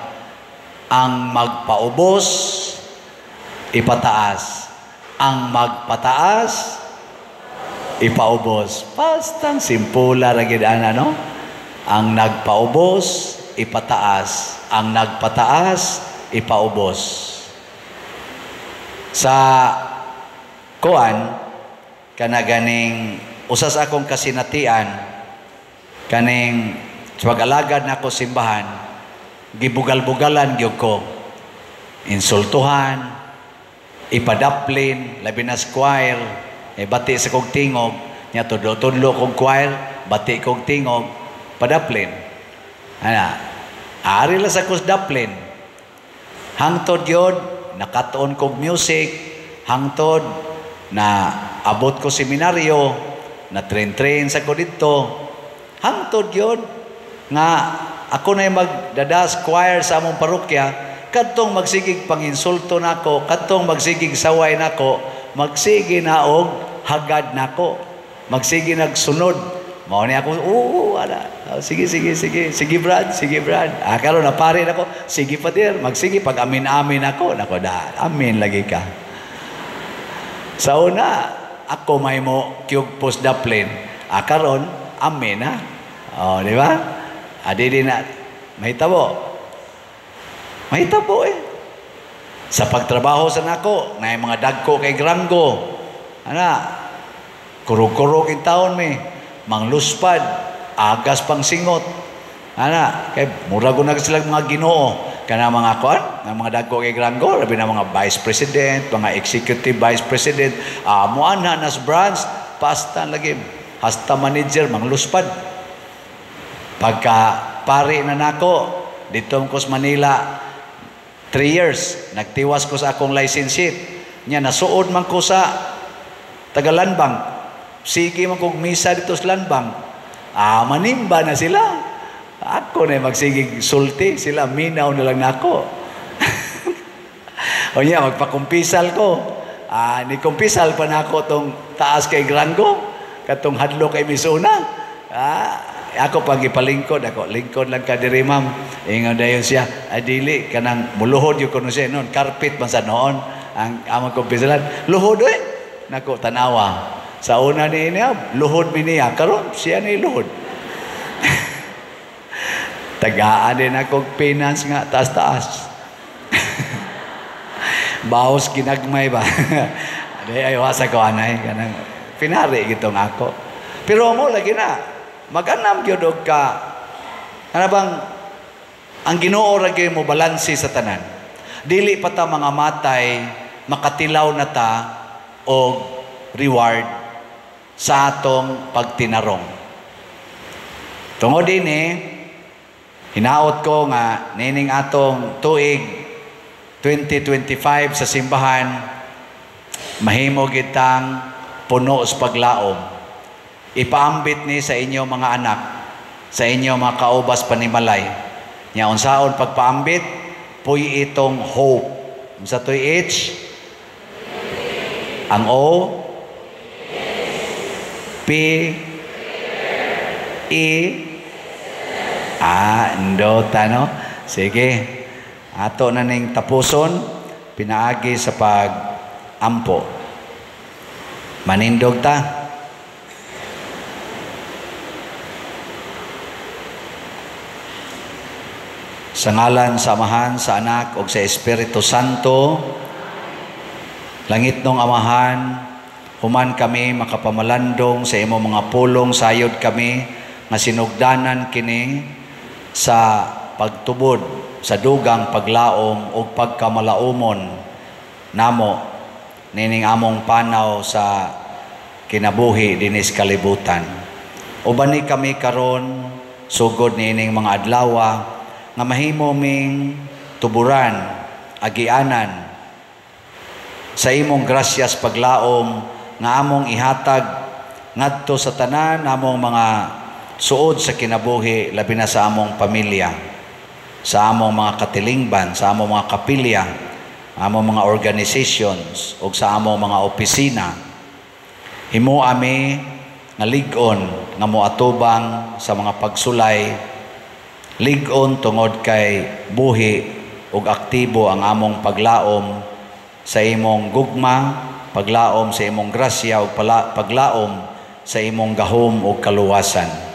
ang magpaubos ipataas, ang magpataas ipaubos. Bastang simpula ra gid ana, no? Ang nagpaubos ipataas, ang nagpataas ipaubos. Sa kuan kana ganing usas akong kasinatian kaning sa pag-alagad nako simbahan, gibugal-bugalan gyud ko, insultuhan, ipadaplin, labi na sa choir, bati sa kog tingog nya, tudlo-tudlo kog choir, bati kog tingog, padaplin ana, ari la sa kos daplin hangtod yun nakatuon kog music, hangtod na abot ko seminaryo, na train-train sa ko didto, hangtod yun nga ako na magdadas choir sa among parokya, kadtong magsigig panginsulto nako, kadtong magsigig saway nako, magsige na og hagad nako, magsige nagsunod. Mao ni ako, oo, ana. Oh, sige, sige, sige. Sige, Brad, sige, Brad. Ah, karon na pare nako, sige, Pater, magsige pag amin-amin ako. Nako da, amin lagi ka. Sa una, ako may mo kyugpos daplin. Ah, karon, amin na. Oh, di ba? Adi di na mahitabo. Mahitabo eh. Sa pagtrabaho sa nako, na mga dagko kay granggo. Ana, kurog-kurog in taon mi, mangluspad, agas pang singot. Ana, kay mura ko na sila mga Ginoo. Kana mga kuan, nga mga dagko kay granggo, labi na mga vice president, mga executive vice president, muanha nas branch, pasta lagi, hasta manager mangluspad. Pagka pari na nako, dito ko sa Manila, 3 years, nagtiwas ko sa akong license sheet. Nya nasuod man ko sa taga Landbank. Sige man kog misa dito sa Landbank. Ah, manimba na sila. Ako na magsigig sulti, sila minaw na lang nako. O niya, magpakumpisal ko. Ah, ni kumpisal pa nako tong taas kay granggo, katong hadlo kay misuna. Ah, ako pag ipalingkod, ako lingkod lang ka diri ma'am. Ingon dayon siya, ay dili kanang muluhod yung kuno siya noon, carpet man sa noon ang among kumpisalan. Luhod eh. Nako tanawa. Sa una ni niya, luhod mi niya, karon siya ni luhod. Tagaan din ako finance nga taas-taas. Baos ginagmay ba. Di ay wasa ko anay kanang pinari gitong ako. Pero mo lagi na maganam gyud og ka kana bang ang Ginoo ra gyud mo balanse sa tanan. Dili pa ta mga matay makatilaw na ta og reward sa atong pagtinarong. Tungod dinhi, hinaot ko nga nining atong tuig 2025 sa simbahan mahimo gitang puno sa paglaom. Ipaambit ni sa inyo mga anak, sa inyo mga kaubas panimalay. Nya unsaon pagpaambit, puy itong hope. Unsa toy H? Ang O? P? E? Ah, ndota no? Sige. Ato na ning tapuson pinaagi sa pag-ampo. Manindog ta. Sa ngalan sa Amahan, sa Anak ug sa Espiritu Santo, langit nong Amahan, human kami makapamalandong sa imong mga pulong, sayod kami nga sinugdanan kini sa pagtubod sa dugang paglaom ug pagkamalaumon namo nining among panaw sa kinabuhi dinis kalibutan. Uban ni kami karon sugod niining mga adlawa nga mahimo ming tuburan, agianan sa imong grasyas paglaom nga among ihatag ngadto sa tanan among mga suod sa kinabuhi, labi na sa among pamilya, sa among mga katilingban, sa among mga kapilya, among mga organizations ug sa among mga opisina. Himo ami nga lig-on nga moatubang sa mga pagsulay, lig-on tungod kay buhi ug aktibo ang among paglaom sa imong gugma, paglaom sa imong grasya ug paglaom sa imong gahom ug kaluwasan.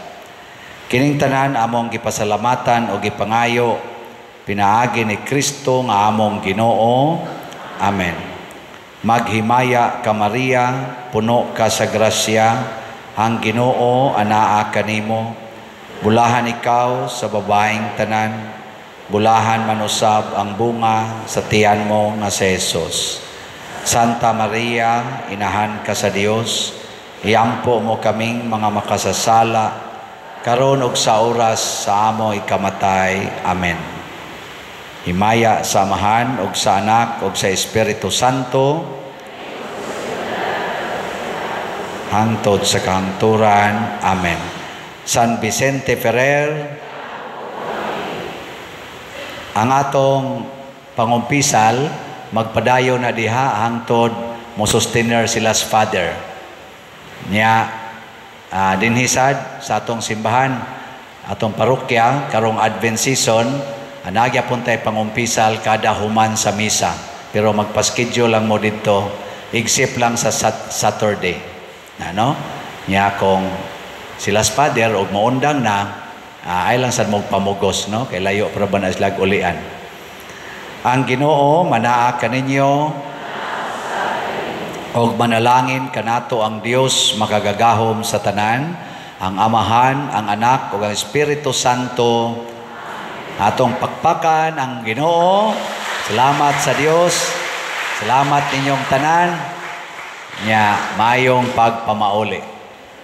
Kining tanan among gipasalamatan o gipangayo pinaagi ni Kristo nga among Ginoo. Amen. Maghimaya ka, Maria, puno ka sa grasya, ang Ginoo anaa kanimo. Bulahan ikaw sa babaeng tanan, bulahan man usab ang bunga sa tiyan mo nga si Jesus. Santa Maria, inahan ka sa Dios, iampo mo kaming mga makasasala, karon ug sa oras sa amo ikamatay. Amen. Himaya sa Amahan ug sa Anak ug sa Espiritu Santo, hangtod sa kahangturan. Amen. San Vicente Ferrer, ang atong pangumpisal magpadayon na diha hangtod mo sustainer sila Father. Nya dinhi sad sa atong simbahan, atong parokya, karong Advent season, anagya pun tay pangumpisal kada human sa misa. Pero magpa-schedule lang mo dito, except lang sa Saturday. Ano? Nya kung sila Father og moundang na, ay lang sad mo pamugos, no? Kay layo para ba na sila ulian. Ang Ginoo manaa kaninyo og manalangin kanato ang Dios makagagahom sa tanan, ang Amahan, ang Anak ug ang Espiritu Santo. Atong pakpakan ang Ginoo. Salamat sa Dios. Salamat ninyong tanan. Nya maayong pagpamauli.